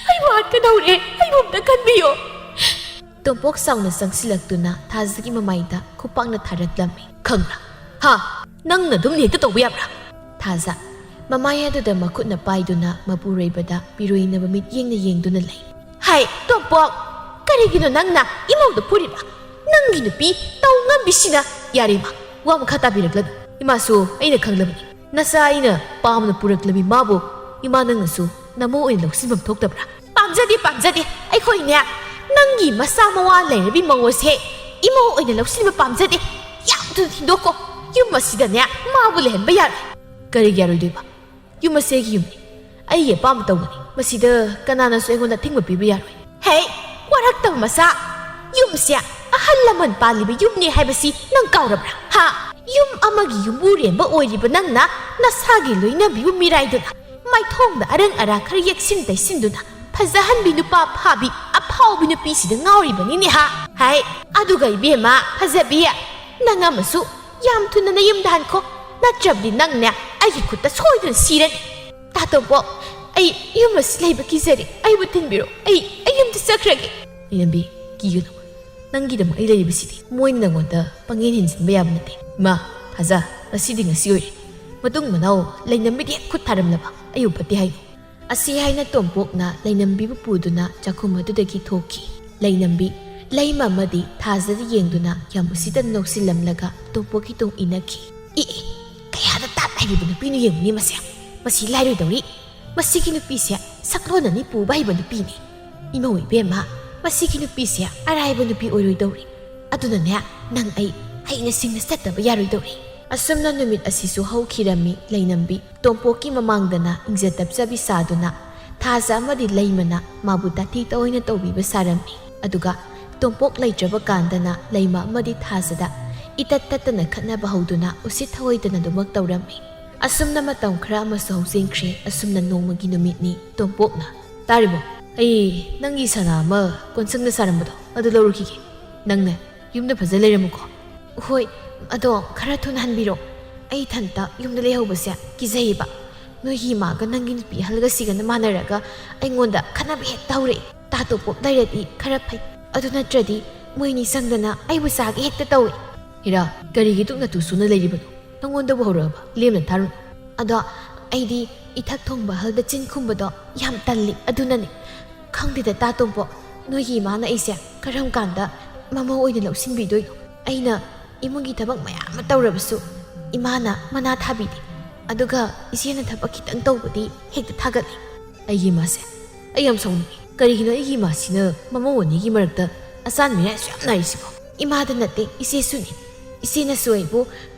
ꯑꯩꯕꯨ ꯍꯥꯠꯀꯗꯧꯔꯦ, ꯑꯩꯕꯨ ꯑꯃꯨꯛꯇ ꯀꯟꯕꯤꯌꯣ!" ꯇꯣꯝꯄꯣꯛ ꯆꯥꯎꯅ ꯆꯪꯁꯤꯜꯂꯛꯇꯨꯅ ꯊꯥꯖꯒꯤ ꯃꯃꯥꯏꯗ ꯈꯨꯄꯥꯛꯅ ꯊꯥꯔꯛꯂꯝꯃꯤ꯫ "ꯈꯪꯕ꯭ꯔꯥ? ꯍꯥ? ꯅꯪꯅ ꯑꯗꯨꯝ ꯍꯦꯛꯇ ꯇꯧꯕ ꯌꯥꯕ꯭ꯔꯥ?" ꯊꯥꯖ ꯃꯃꯥꯏ ꯑꯗꯨꯗ ꯃꯈꯨꯠꯅ ꯄꯥꯏꯗꯨꯅ ꯃꯄꯨꯔꯣꯏꯕꯗ ꯄꯤꯔꯣꯏꯅꯕ ꯃꯤꯠꯌꯦꯡꯅ ꯌꯦꯡꯗꯨꯅ ꯂꯩ꯫ "ꯍꯥꯏ, ꯇꯣꯝꯄꯣꯛ, ꯀꯔꯤꯒꯤꯅꯣ ꯅꯪꯅ ꯏꯃꯧꯗ ꯐꯨꯔꯤꯕ? ꯅꯪꯒꯤ ꯅꯨꯄꯤ ꯇꯧ ꯉꯝꯕꯤꯁꯤꯅ!" "ꯌꯥꯔꯦ ꯏꯃꯥ, ꯋꯥ ꯃꯈꯥ ꯇꯥꯕꯤꯔꯛꯂꯅꯨ꯫ ꯏꯃꯥꯁꯨ ꯑꯩꯅ ꯈꯪꯂꯕꯅꯤ꯫ ꯅꯆꯥ ꯑꯩꯅ ꯄꯥꯝꯅ ꯄꯨꯔꯛꯂꯕꯤ ꯃꯥꯕꯨ ꯏꯃꯥ ꯅꯪꯅꯁꯨ ꯅꯃꯧ ꯑꯣꯏꯅ ꯂꯧꯁꯤꯟꯐꯝ ꯊꯣꯛꯇꯕ꯭ꯔꯥ?" "ꯄꯥꯝꯖꯗꯦ, ꯄꯥꯝꯖꯗꯦ꯫ ꯑꯩꯈꯣꯏꯅꯦ ꯅꯪꯒꯤ ꯃꯆꯥ ꯃꯋꯥ ꯂꯩꯔꯕꯤ ꯃꯧ ꯑꯁꯦ ꯏꯃꯧ ꯑꯣꯏꯅ ꯂꯧꯁꯤꯟꯕ ꯄꯥꯝꯖꯗꯦ꯫ ꯌꯥꯝ ꯊꯨꯅ ꯊꯤꯟꯗꯣꯛꯈꯣ꯫ ꯌꯨꯝ ꯑꯁꯤꯗꯅꯦ ꯃꯥꯕꯨ ꯂꯩꯍꯟꯕ ꯌꯥꯔꯣꯏ꯫" "ꯀꯔꯤꯒꯤ ꯌꯥꯔꯣꯏꯗꯣꯏꯕ? ꯌꯨꯝ ꯑꯁꯤ ꯑꯩꯒꯤ ꯌꯨꯝꯅꯤ꯫ ꯑꯩꯒꯤ ꯑꯄꯥꯝꯕ ꯇꯧꯒꯅꯤ꯫ ꯃꯁꯤꯗ ꯀꯅꯥꯅꯁꯨ ꯑꯩꯉꯣꯟꯗ ꯑꯊꯤꯡꯕ ꯄꯤꯕ ꯌꯥꯔꯣꯏ꯫" "ꯍꯦ, ꯋꯥꯔꯛꯇꯕ ꯃꯆꯥ! ꯌꯨꯝꯁꯦ ꯑꯍꯜ ꯂꯃꯟ ꯄꯥꯜꯂꯤꯕ ꯌꯨꯝꯅꯤ ꯍꯥꯏꯕꯁꯤ ꯅꯪ ꯀꯥꯎꯔꯕ꯭ꯔꯥ? ꯍꯥ? ꯌꯨꯝ ꯑꯃꯒꯤ ꯌꯨꯝꯕꯨꯔꯦꯝꯕ ꯑꯣꯏꯔꯤꯕ ꯅꯪꯅ ꯅꯁꯥꯒꯤ ꯂꯣꯏꯅꯕꯤꯕꯨ ꯃꯤꯔꯥꯏꯗꯨꯅ, ꯃꯥꯏꯊꯣꯡꯗ ꯑꯔꯪ ꯑꯔꯥꯛ ꯈꯔ ꯌꯦꯛꯁꯤꯟ ꯇꯩꯁꯤꯟꯗꯨꯅ, ꯐꯖꯍꯟꯕꯤ ꯅꯨꯄꯥ ꯐꯥꯕꯤ ꯑꯐꯥꯎꯕꯤ ꯅꯨꯄꯤꯁꯤꯗ ꯉꯥꯎꯔꯤꯕꯅꯤꯅꯦ ꯍꯥ? ꯍꯥꯏ, ꯑꯗꯨꯒ ꯏꯕꯦꯝꯃ ꯐꯖꯕꯤ, ꯅꯪ ꯑꯃꯁꯨ ꯌꯥꯝ ꯊꯨꯅ ꯅꯌꯨꯝꯗ ꯍꯟꯈꯣ, ꯅꯠꯇ꯭ꯔꯕꯗꯤ ꯅꯪꯅꯦ ꯑꯩꯒꯤ ꯈꯨꯠꯇ ꯁꯣꯏꯗꯅ ꯁꯤꯔꯅꯤ꯫ ꯇꯥꯇꯣꯝꯕꯣ, ꯑꯩ ꯌꯨꯝ ꯑꯁꯤ ꯂꯩꯕ ꯀꯤꯖꯔꯦ, ꯑꯩꯕꯨ ꯊꯤꯟꯕꯤꯔꯣ, ꯑꯩ, ꯑꯩ ꯌꯨꯝꯗ ꯆꯠꯈ꯭ꯔꯒꯦ꯫" "ꯂꯩꯅꯝꯕꯤ, ꯀꯤꯒꯅꯨ, ꯅꯪꯒꯤꯗꯃꯛ ꯑꯩ ꯂꯩꯔꯤꯕꯁꯤꯗꯤ꯫ ꯃꯣꯏꯅ ꯅꯪꯉꯣꯟꯗ ꯄꯪꯍꯦꯟ ꯍꯦꯟꯖꯤꯟꯕ ꯌꯥꯕ ꯅꯠꯇꯦ꯫ ꯏꯃꯥ, ꯊꯥꯖ, ꯉꯁꯤꯗꯤ ꯉꯁꯤ ꯑꯣꯏꯔꯦ꯫ ꯃꯇꯨꯡ ꯃꯅꯥꯎ ꯂꯩꯅꯝꯕꯤꯗ ꯍꯦꯛ ꯈꯨꯠ ꯊꯥꯔꯝꯂꯕ ꯑꯩꯕꯨ ꯐꯠꯇꯦ ꯍꯥꯏꯅꯨ꯫" ꯑꯁꯤ ꯍꯥꯏꯅ ꯇꯣꯝꯄꯣꯛꯅ ꯂꯩꯅꯝꯕꯤꯕꯨ ꯄꯨꯗꯨꯅ ꯆꯥꯛꯈꯨꯝ ꯑꯗꯨꯗꯒꯤ ꯊꯣꯛꯈꯤ꯫ ꯂꯩꯅꯝꯕꯤ ꯂꯩꯃ ꯑꯃꯗꯤ ꯊꯥꯖꯗ ꯌꯦꯡꯗꯨꯅ ꯌꯥꯝ ꯎꯁꯤꯠꯇꯅ ꯅꯣꯛꯁꯤꯜꯂꯝꯂꯒ ꯇꯣꯝꯄꯣꯛꯀꯤ ꯇꯨꯡ ꯏꯟꯅꯈꯤ꯫ "ꯏ, ꯏ, ꯀꯌꯥꯗ ꯇꯥꯠ ꯍꯩꯔꯤꯕ ꯅꯨꯄꯤꯅꯣ ꯌꯦꯡꯉꯨꯅꯦ ꯃꯁꯦ꯫ ꯃꯁꯤ ꯂꯥꯏꯔꯣꯏꯗꯧꯔꯤ꯫ ꯃꯁꯤꯒꯤ ꯅꯨꯄꯤꯁꯦ ꯁꯛꯂꯣꯟ ꯑꯅꯤ ꯄꯨꯕ ꯍꯩꯕ ꯅꯨꯄꯤꯅꯤ꯫ "ꯏꯃꯧ ꯏꯕꯦꯝꯃ, ꯃꯁꯤꯒꯤ ꯅꯨꯄꯤꯁꯦ ꯑꯔꯥꯏꯕ ꯅꯨꯄꯤ ꯑꯣꯏꯔꯣꯏꯗꯧꯔꯤ꯫ ꯑꯗꯨꯅꯅꯦ, ꯅꯪ ꯑꯩ ꯍꯩꯅ ꯁꯤꯡꯅ ꯆꯠꯇꯕ ꯌꯥꯔꯣꯏꯗꯧꯔꯤ"꯫ ꯑꯁꯨꯝꯅ ꯅꯨꯃꯤꯠ ꯑꯁꯤꯁꯨ ꯍꯧꯈꯤꯔꯝꯃꯤ꯫ ꯂꯩꯅꯝꯕꯤ ꯇꯣꯝꯄꯣꯛꯀꯤ ꯃꯃꯥꯡꯗꯅ ꯏꯪꯖ ꯇꯞꯆꯕꯤ ꯁꯥꯗꯨꯅ ꯊꯥꯖ ꯑꯃꯗꯤ ꯂꯩꯃꯅ ꯃꯥꯕꯨ ꯇꯥꯊꯤ ꯇꯑꯣꯏꯅ ꯇꯧꯕꯤꯕ ꯁꯥꯔꯝꯃꯤ꯫ ꯑꯗꯨꯒ ꯇꯣꯝꯄꯣꯛ ꯂꯩꯇ꯭ꯔꯕ ꯀꯥꯟꯗꯅ ꯂꯩꯃ ꯑꯃꯗꯤ ꯊꯥꯖꯗ ꯏꯇꯠ ꯇꯠꯇꯅ ꯈꯠꯅꯕ ꯍꯧꯗꯨꯅ ꯎꯁꯤꯠ ꯊꯑꯣꯏꯗꯅꯗꯨꯃꯛ ꯇꯧꯔꯝꯃꯤ꯫ ꯑꯁꯨꯝꯅ ꯃꯇꯝ ꯈꯔ ꯑꯃꯁꯨ ꯍꯧꯖꯤꯟꯈ꯭ꯔꯦ꯫ ꯑꯁꯨꯝꯅ ꯅꯣꯡꯃꯒꯤ ꯅꯨꯃꯤꯠꯅꯤ꯫ ꯇꯣꯝꯄꯣꯛꯅ, "ꯇꯥꯔꯤꯕꯣ? ꯑꯩ ꯅꯪꯒꯤ ꯁꯅꯥ ꯑꯃ ꯀꯣꯟꯁꯪꯗ ꯁꯥꯔꯝꯕꯗꯣ, ꯑꯗꯨ ꯂꯧꯔꯨꯈꯤꯒꯦ꯫ ꯅꯪꯅꯦ, ꯌꯨꯝꯗ ꯐꯖ ꯂꯩꯔꯝꯃꯨꯀꯣ"꯫ "ꯍꯣꯏ, ꯑꯗꯣ ꯈꯔ ꯊꯨꯅ ꯍꯟꯕꯤꯔꯣ꯫ ꯑꯩ ꯏꯊꯟꯇ ꯌꯨꯝꯗ ꯂꯩꯍꯧꯕꯁꯦ ꯀꯤꯖꯩꯌꯦꯕ꯫ ꯅꯣꯏꯒꯤ ꯏꯃꯥꯒ ꯅꯪꯒꯤ ꯅꯨꯄꯤ ꯑꯍꯜꯒꯁꯤꯒꯅ ꯃꯥꯟꯅꯔꯒ ꯑꯩꯉꯣꯟꯗ ꯈꯠꯅꯕ ꯍꯦꯛꯇ ꯍꯧꯔꯛꯏ꯫ ꯇꯥ ꯇꯣꯝꯄꯣꯛ ꯂꯩꯔꯗꯤ ꯈꯔ ꯐꯩ꯫ ꯑꯗꯨ ꯅꯠꯇ꯭ꯔꯗꯤ ꯃꯣꯏꯅꯤ ꯆꯪꯗꯅ ꯑꯩꯕꯨ ꯆꯥꯒꯦ ꯍꯦꯛꯇ ꯇꯧꯏ"꯫ "ꯍꯤꯔꯥ, ꯀꯔꯤꯒꯤ ꯗꯨꯛ ꯅꯇꯨ ꯁꯨꯅ ꯂꯩꯔꯤꯕꯅꯣ? ꯅꯉꯣꯟꯗꯕꯨ ꯍꯧꯔꯛꯑꯕ? ꯂꯦꯝꯅ ꯊꯥꯔꯨꯅꯨ"꯫ "ꯑꯗꯣ ꯑꯩꯗꯤ ꯏꯊꯛ ꯊꯣꯡꯕ ꯑꯍꯜꯗ ꯆꯤꯟ ꯈꯨꯝꯕꯗꯣ ꯌꯥꯝ ꯇꯜꯂꯤ, ꯑꯗꯨꯅꯅꯦ꯫ ꯈꯪꯗꯦꯗ ꯇꯥ ꯇꯣꯝꯄꯣꯛ, ꯅꯣꯏꯒꯤ ꯏꯃꯥꯅ ꯑꯩꯁꯦ ꯀꯔꯝ ꯀꯥꯟꯗ ꯃꯃꯧ ꯑꯣꯏꯅ ꯂꯧꯁꯤꯟꯕꯤꯗꯣꯏꯅꯣ? ꯑꯩꯅ ꯏꯃꯨꯡꯒꯤ ꯊꯕꯛ ꯃꯌꯥꯝ ꯑꯃ ꯇꯧꯔꯕꯁꯨ ꯏꯃꯥꯅ ꯃꯅꯥ ꯊꯥꯕꯤꯗꯦ꯫ ꯑꯗꯨꯒ ꯏꯆꯦꯅ ꯊꯕꯛ ꯈꯤꯇꯪ ꯇꯧꯕꯗꯤ ꯍꯦꯛꯇ ꯊꯥꯒꯠꯂꯤ"꯫ "ꯑꯩꯒꯤ ꯏꯃꯥꯁꯦ, ꯑꯩ ꯌꯥꯝ ꯁꯥꯎꯅꯤꯡꯉꯤ꯫ ꯀꯔꯤꯒꯤꯅꯣ ꯑꯩꯒꯤ ꯏꯃꯥꯁꯤꯅ ꯃꯃꯧ ꯑꯅꯤꯒꯤ ꯃꯔꯛꯇ ꯑꯆꯥꯟ ꯃꯤꯔꯥꯏꯁꯨ ꯌꯥꯝ ꯅꯥꯏꯔꯤꯁꯤꯕꯣ?" "ꯏꯃꯥꯗ ꯅꯠꯇꯦ, ꯏꯆꯦꯁꯨꯅꯤ꯫ ꯏꯆꯦꯅꯁꯨ ꯑꯩꯕꯨ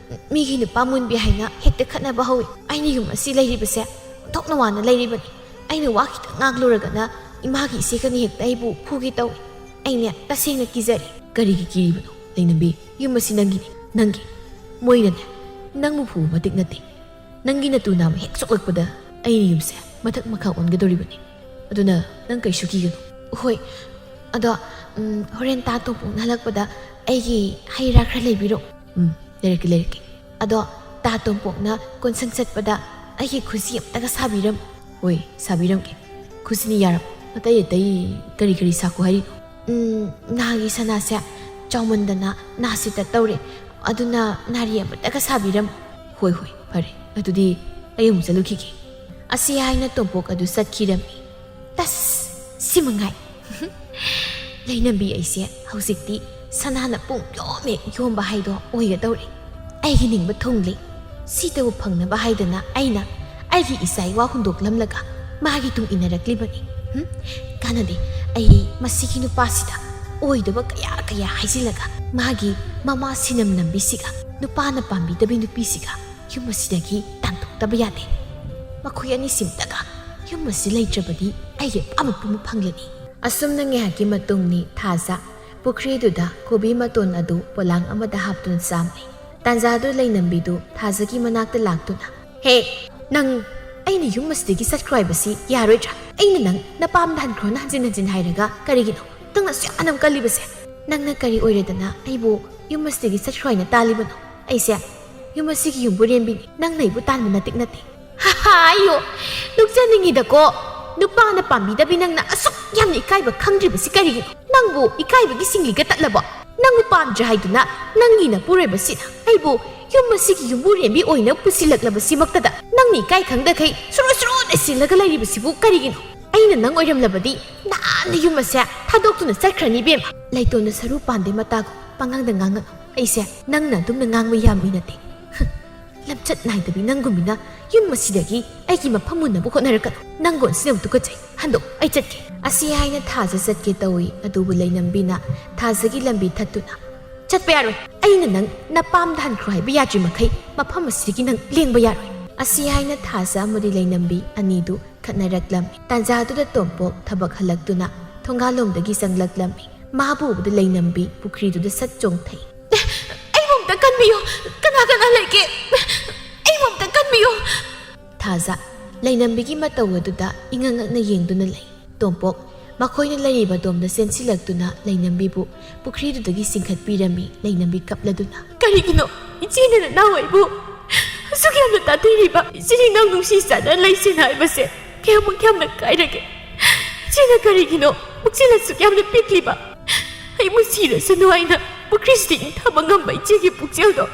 ꯃꯤꯒꯤ ꯅꯨꯄꯥ ꯃꯨꯟꯕꯤ ꯍꯥꯏꯅ ꯍꯦꯛꯇ ꯈꯠꯅꯕ ꯍꯧꯏ꯫ ꯑꯩꯅ ꯌꯨꯝ ꯑꯁꯤ ꯂꯩꯔꯤꯕꯁꯦ ꯑꯣꯟꯊꯣꯛꯅ ꯋꯥꯅ ꯂꯩꯔꯤꯕꯅꯤ꯫ ꯑꯩꯅ ꯋꯥ ꯈꯤꯇꯪ ꯉꯥꯡꯂꯨꯔꯒꯅ ꯏꯃꯥꯒꯤ ꯏꯆꯦꯒꯅꯤ ꯍꯦꯛꯇ ꯑꯩꯕꯨ ꯐꯨꯒꯦ ꯇꯧꯏ꯫ ꯑꯩꯅꯦ ꯇꯁꯦꯡꯅ ꯀꯤꯖꯔꯦ"꯫ "ꯀꯔꯤꯒꯤ ꯀꯤꯔꯤꯕꯅꯣ ꯂꯩꯅꯝꯕꯤ? ꯌꯨꯝ ꯑꯁꯤ ꯅꯪꯒꯤꯅꯤ, ꯅꯪꯒꯤ꯫ ꯃꯣꯏꯅꯅꯦ ꯅꯪꯕꯨ ꯐꯨꯕ ꯃꯇꯤꯛ ꯅꯠꯇꯦ꯫ ꯅꯪꯒꯤ ꯅꯇꯨ ꯅꯥꯝꯃ ꯍꯦꯛ ꯁꯣꯛꯂꯛꯄꯗ ꯑꯩꯅ ꯌꯨꯝꯁꯦ ꯃꯊꯛ ꯃꯈꯥ ꯑꯣꯟꯒꯗꯧꯔꯤꯕꯅꯤ꯫ ꯑꯗꯨꯅ ꯅꯪ ꯀꯩꯁꯨ ꯀꯤꯒꯅꯨ"꯫ "ꯍꯣꯏ, ꯑꯗꯣ, ꯎꯝ, ꯍꯣꯔꯦꯟ ꯇꯥ ꯇꯣꯝꯄꯣꯛꯅ ꯍꯜꯂꯛꯄꯗ ꯑꯩꯒꯤ ꯍꯩ ꯔꯥ ꯈꯔ ꯂꯩꯕꯤꯔꯛꯑꯣ"꯫ "ꯎꯝ, ꯂꯩꯔꯛꯀꯦ, ꯂꯩꯔꯛꯀꯦ"꯫ "ꯑꯗꯣ ꯇꯥ ꯇꯣꯝꯄꯣꯛꯅ ꯀꯣꯟꯁꯪ ꯆꯠꯄꯗ ꯑꯩꯒꯤ ꯈꯨꯖꯤ ꯑꯝꯇꯒ ꯁꯥꯕꯤꯔꯝꯃꯨ"꯫ "ꯍꯣꯏ, ꯁꯥꯕꯤꯔꯝꯒꯦ꯫ ꯈꯨꯖꯤꯅꯤ ꯌꯥꯔꯕꯣ? ꯑꯇꯩ ꯑꯇꯩ ꯀꯔꯤ ꯀꯔꯤ ꯁꯥꯈꯣ ꯍꯥꯏꯔꯤꯅꯣ?" "ꯎꯝ, ꯅꯥꯒꯤ ꯁꯅꯥꯁꯦ ꯆꯥꯎꯃꯟꯗꯅ ꯅꯥꯁꯤ ꯇꯠꯇꯧꯔꯦ꯫ ꯑꯗꯨꯅ ꯅꯥꯔꯤ ꯑꯃꯠꯇꯒ ꯁꯥꯕꯤꯔꯝꯃꯨ"꯫ "ꯍꯣꯏ, ꯍꯣꯏ, ꯐꯔꯦ꯫ ꯑꯗꯨꯗꯤ ꯑꯩ ꯑꯃꯨꯛ ꯆꯠꯂꯨꯈꯤꯒꯦ"꯫ ꯑꯁꯤ ꯍꯥꯏꯅ ꯇꯣꯝꯄꯣꯛ ꯑꯗꯨ ꯆꯠꯈꯤꯔꯝꯃꯤ꯫ ꯇꯁ! ꯁꯤ ꯃꯉꯥꯏ꯫ ꯂꯩꯅꯝꯕꯤ ꯑꯩꯁꯦ ꯍꯧꯖꯤꯛꯇꯤ ꯁꯅꯥꯅ ꯄꯨꯡ ꯌꯣꯝꯃꯦ ꯌꯣꯝꯕ ꯍꯥꯏꯗꯣ ꯑꯣꯏꯒꯗꯧꯔꯦ꯫ ꯑꯩꯒꯤ ꯅꯤꯡꯕ ꯊꯨꯡꯂꯦ꯫ ꯁꯤꯇꯕꯨ ꯐꯪꯅꯕ ꯍꯥꯏꯗꯅ ꯑꯩꯅ ꯑꯩꯒꯤ ꯏꯆꯥ ꯏꯋꯥ ꯍꯨꯟꯗꯣꯛꯂꯝꯂꯒ ꯃꯥꯒꯤ ꯇꯨꯡ ꯏꯟꯅꯔꯛꯂꯤꯕꯅꯤ꯫ ꯍꯨꯝ? ꯀꯥꯟꯅꯗꯦ꯫ ꯑꯩ ꯃꯁꯤꯒꯤ ꯅꯨꯄꯥꯁꯤꯗ ꯑꯣꯏꯗꯕ ꯀꯌꯥ ꯀꯌꯥ ꯍꯥꯏꯖꯤꯜꯂꯒ ꯃꯥꯒꯤ ꯃꯃꯥ ꯁꯤꯅꯝ ꯅꯝꯕꯤꯁꯤꯒ ꯅꯨꯄꯥꯅ ꯄꯥꯝꯕꯤꯗꯕꯤ ꯅꯨꯄꯤꯁꯤꯒ ꯌꯨꯝ ꯑꯁꯤꯗꯒꯤ ꯇꯥꯟꯊꯣꯛꯇꯕ ꯌꯥꯗꯦ꯫ ꯃꯈꯣꯏ ꯑꯅꯤꯁꯤꯝꯇꯒ ꯌꯨꯝ ꯑꯁꯤ ꯂꯩꯇ꯭ꯔꯕꯗꯤ ꯑꯩꯒꯤ ꯑꯄꯥꯝꯕ ꯄꯨꯝꯕ ꯐꯪꯂꯅꯤ꯫ ꯑꯁꯨꯝꯅ ꯉꯥꯏꯍꯥꯛꯀꯤ ꯃꯇꯨꯡꯅꯤ ꯊꯥꯖ ꯄꯨꯈ꯭ꯔꯤꯗꯨꯗ ꯀꯣꯕꯤ ꯃꯇꯣꯟ ꯑꯗꯨ ꯄꯣꯂꯥꯡ ꯑꯃꯗ ꯍꯥꯞꯇꯨꯅ ꯆꯥꯝꯂꯤ꯫ ꯇꯥꯟꯖꯥꯗꯨ ꯂꯩꯅꯝꯕꯤꯗꯨ ꯊꯥꯖꯒꯤ ꯃꯅꯥꯛꯇ ꯂꯥꯛꯇꯨꯅ, "ꯍꯦ, ꯅꯪ ꯑꯩꯅ ꯌꯨꯝ ꯑꯁꯤꯗꯒꯤ ꯆꯠꯈ꯭ꯔꯣ ꯍꯥꯏꯕꯁꯤ ꯌꯥꯔꯣꯏꯗ꯭ꯔꯥ? ꯑꯩꯅ ꯅꯪ ꯅꯄꯥꯝꯗ ꯍꯟꯈ꯭ꯔꯣꯅ ꯍꯟꯖꯤꯟ ꯍꯟꯖꯤꯟ ꯍꯥꯏꯔꯒ ꯀꯔꯤꯒꯤꯅꯣ? ꯅꯪꯅ ꯑꯁꯨꯛ ꯌꯥꯝꯅ ꯀꯜꯂꯤꯕꯁꯦ? ꯅꯪꯅ ꯀꯔꯤ ꯑꯣꯏꯔꯦꯗꯅ ꯑꯩꯕꯨ ꯌꯨꯝ ꯑꯁꯤꯗꯒꯤ ꯆꯠꯈ꯭ꯔꯣ ꯍꯥꯏꯅ ꯇꯥꯜꯂꯤꯕꯅꯣ? ꯑꯩꯁꯦ ꯌꯨꯝ ꯑꯁꯤꯒꯤ ꯌꯨꯝꯕꯨꯔꯦꯝꯕꯤꯅꯤ, ꯅꯪꯅ ꯑꯩꯕꯨ ꯇꯥꯟꯕ ꯅꯇꯤꯛ ꯅꯠꯇꯦ꯫" "ꯍꯥ ꯍꯥ, ꯑꯩꯌꯣ, ꯅꯣꯛꯆꯅꯤꯡꯉꯤꯗꯀꯣ꯫ ꯅꯨꯄꯥꯅ ꯄꯥꯝꯕꯤꯗꯕꯤ ꯅꯪꯅ ꯑꯁꯨꯛ ꯌꯥꯝꯅ ꯏꯀꯥꯏꯕ ꯈꯪꯗ꯭ꯔꯤꯕꯁꯤ ꯀꯔꯤꯒꯤꯅꯣ? ꯅꯪꯕꯨ ꯏꯀꯥꯏꯕꯒꯤ ꯁꯤꯡꯂꯤꯒ ꯇꯠꯂꯕꯣ? ꯅꯪꯕꯨ ꯄꯥꯝꯗ꯭ꯔꯦ ꯍꯥꯏꯗꯨꯅ ꯅꯪꯒꯤ ꯅꯄꯨꯔꯣꯏꯕꯁꯤꯅ ꯑꯩꯕꯨ ꯌꯨꯝ ꯑꯁꯤꯒꯤ ꯌꯨꯝꯕꯨꯔꯦꯝꯕꯤ ꯑꯣꯏꯅ ꯄꯨꯁꯤꯜꯂꯛꯂꯕꯁꯤꯃꯛꯇꯗ ꯅꯪꯅ ꯏꯀꯥꯏ ꯈꯪꯗꯈꯩ ꯁꯨꯔꯨ ꯁꯨꯔꯨ ꯅꯩꯁꯤꯜꯂꯒ ꯂꯩꯔꯤꯕꯁꯤꯕꯨ ꯀꯔꯤꯒꯤꯅꯣ? ꯑꯩꯅ ꯅꯪ ꯑꯣꯏꯔꯝꯂꯕꯗꯤ ꯅꯍꯥꯟꯅ ꯌꯨꯝ ꯑꯁꯦ ꯊꯥꯗꯣꯛꯇꯨꯅ ꯆꯠꯈ꯭ꯔꯅꯤ ꯏꯕꯦꯝꯃ꯫ ꯂꯩꯇꯣꯟꯗ ꯁꯔꯨ ꯄꯥꯟꯗꯦ ꯃꯇꯥꯒꯨꯝ ꯄꯉꯥꯡꯗ ꯉꯥꯡꯉꯛ꯫ ꯑꯩꯁꯦ ꯅꯪꯅ ꯑꯗꯨꯝꯅ ꯉꯥꯡꯕ ꯌꯥꯕ ꯃꯤ ꯅꯠꯇꯦ꯫ ꯂꯝꯆꯠ ꯅꯥꯏꯗꯕꯤ ꯅꯪꯒꯨꯝꯕꯤꯅ ꯌꯨꯝ ꯑꯁꯤꯗꯒꯤ ꯑꯩꯒꯤ ꯃꯐꯝ ꯃꯨꯟꯅꯕ ꯍꯣꯠꯅꯔꯛꯀꯅꯨ꯫ ꯅꯪ ꯒꯣꯟꯁꯤꯟꯅꯕꯗꯨ ꯇꯨꯀꯠꯆꯩ꯫ ꯍꯟꯗꯣꯛ, ꯑꯩ ꯆꯠꯀꯦ꯫" ꯑꯁꯤ ꯍꯥꯏꯅ ꯊꯥꯖ ꯆꯠꯀꯦ ꯇꯧꯏ, ꯑꯗꯨꯕꯨ ꯂꯩꯅꯝꯕꯤꯅ ꯊꯥꯖꯒꯤ ꯂꯝꯕꯤ ꯊꯠꯇꯨꯅ, "ꯆꯠꯄ ꯌꯥꯔꯣꯏ꯫ ꯑꯩꯅ ꯅꯪ ꯅꯄꯥꯝꯗ ꯍꯟꯈ꯭ꯔꯣ ꯍꯥꯏꯕ ꯌꯥꯗ꯭ꯔꯤ ꯃꯈꯩ ꯃꯐꯝ ꯑꯁꯤꯗꯒꯤ ꯅꯪ ꯂꯦꯡꯕ ꯌꯥꯔꯣꯏ꯫" ꯑꯁꯤ ꯍꯥꯏꯅ ꯊꯥꯖ ꯑꯃꯗꯤ ꯂꯩꯅꯝꯕꯤ ꯑꯅꯤꯗꯨ ꯈꯠꯅꯔꯛꯂꯝꯃꯤ꯫ ꯇꯥꯟꯖꯥꯗꯨꯗ ꯇꯣꯝꯄꯣꯛ ꯊꯕꯛ ꯍꯜꯂꯛꯇꯨꯅ ꯊꯣꯡꯒꯥꯜꯂꯣꯝꯗꯒꯤ ꯆꯪꯂꯛꯂꯝꯃꯤ꯫ ꯃꯥꯕꯨ ꯎꯕꯗ ꯂꯩꯅꯝꯕꯤ ꯄꯨꯈ꯭ꯔꯤꯗꯨꯗ ꯁꯠ ꯆꯣꯡꯊꯩ꯫ "ꯑꯩꯕꯨ ꯑꯝꯇ ꯀꯟꯕꯤꯌꯨ! ꯀꯅꯥ ꯀꯅꯥ ꯂꯩꯒꯦ? ꯑꯩꯕꯨ ꯑꯝꯇ ꯀꯟꯕꯤꯌꯨ!" ꯊꯥꯖ ꯂꯩꯅꯝꯕꯤꯒꯤ ꯃꯇꯧ ꯑꯗꯨꯗ ꯏꯉꯛ ꯉꯛꯅ ꯌꯦꯡꯗꯨꯅ ꯂꯩ꯫ ꯇꯣꯝꯄꯣꯛ ꯃꯈꯣꯏꯅ ꯂꯩꯔꯤꯕ ꯑꯗꯣꯝꯗ ꯆꯦꯟꯁꯤꯜꯂꯛꯇꯨꯅ ꯂꯩꯅꯝꯕꯤꯕꯨ ꯄꯨꯈ꯭ꯔꯤꯗꯨꯗꯒꯤ ꯆꯤꯡꯈꯠꯄꯤꯔꯝꯃꯤ꯫ ꯂꯩꯅꯝꯕꯤ ꯀꯞꯂꯗꯨꯅ, "ꯀꯔꯤꯒꯤꯅꯣ ꯏꯆꯦꯅ ꯅꯅꯥꯎ ꯑꯩꯕꯨ ꯑꯁꯨꯛ ꯌꯥꯝꯅ ꯇꯥꯟꯊꯤꯔꯤꯕ? ꯏꯆꯤꯜ ꯏꯅꯥꯎ ꯅꯨꯡꯁꯤ ꯆꯥꯟꯅ ꯂꯩꯁꯦꯅ ꯍꯥꯏꯕꯁꯦ ꯀꯌꯥꯃꯨꯛ ꯌꯥꯝꯅ ꯀꯥꯏꯔꯒꯦ? ꯏꯆꯦꯅ ꯀꯔꯤꯒꯤꯅꯣ ꯄꯨꯛꯆꯦꯜ ꯑꯁꯨꯛ ꯌꯥꯝꯅ ꯄꯤꯛꯂꯤꯕ? ꯑꯩꯕꯨ ꯁꯤꯔꯁꯅꯨ ꯍꯥꯏꯅ ꯄꯨꯈ꯭ꯔꯤꯁꯤꯗ ꯏꯟꯊꯕ ꯉꯝꯕ ꯏꯆꯦꯒꯤ ꯄꯨꯛꯆꯦꯜꯗꯣ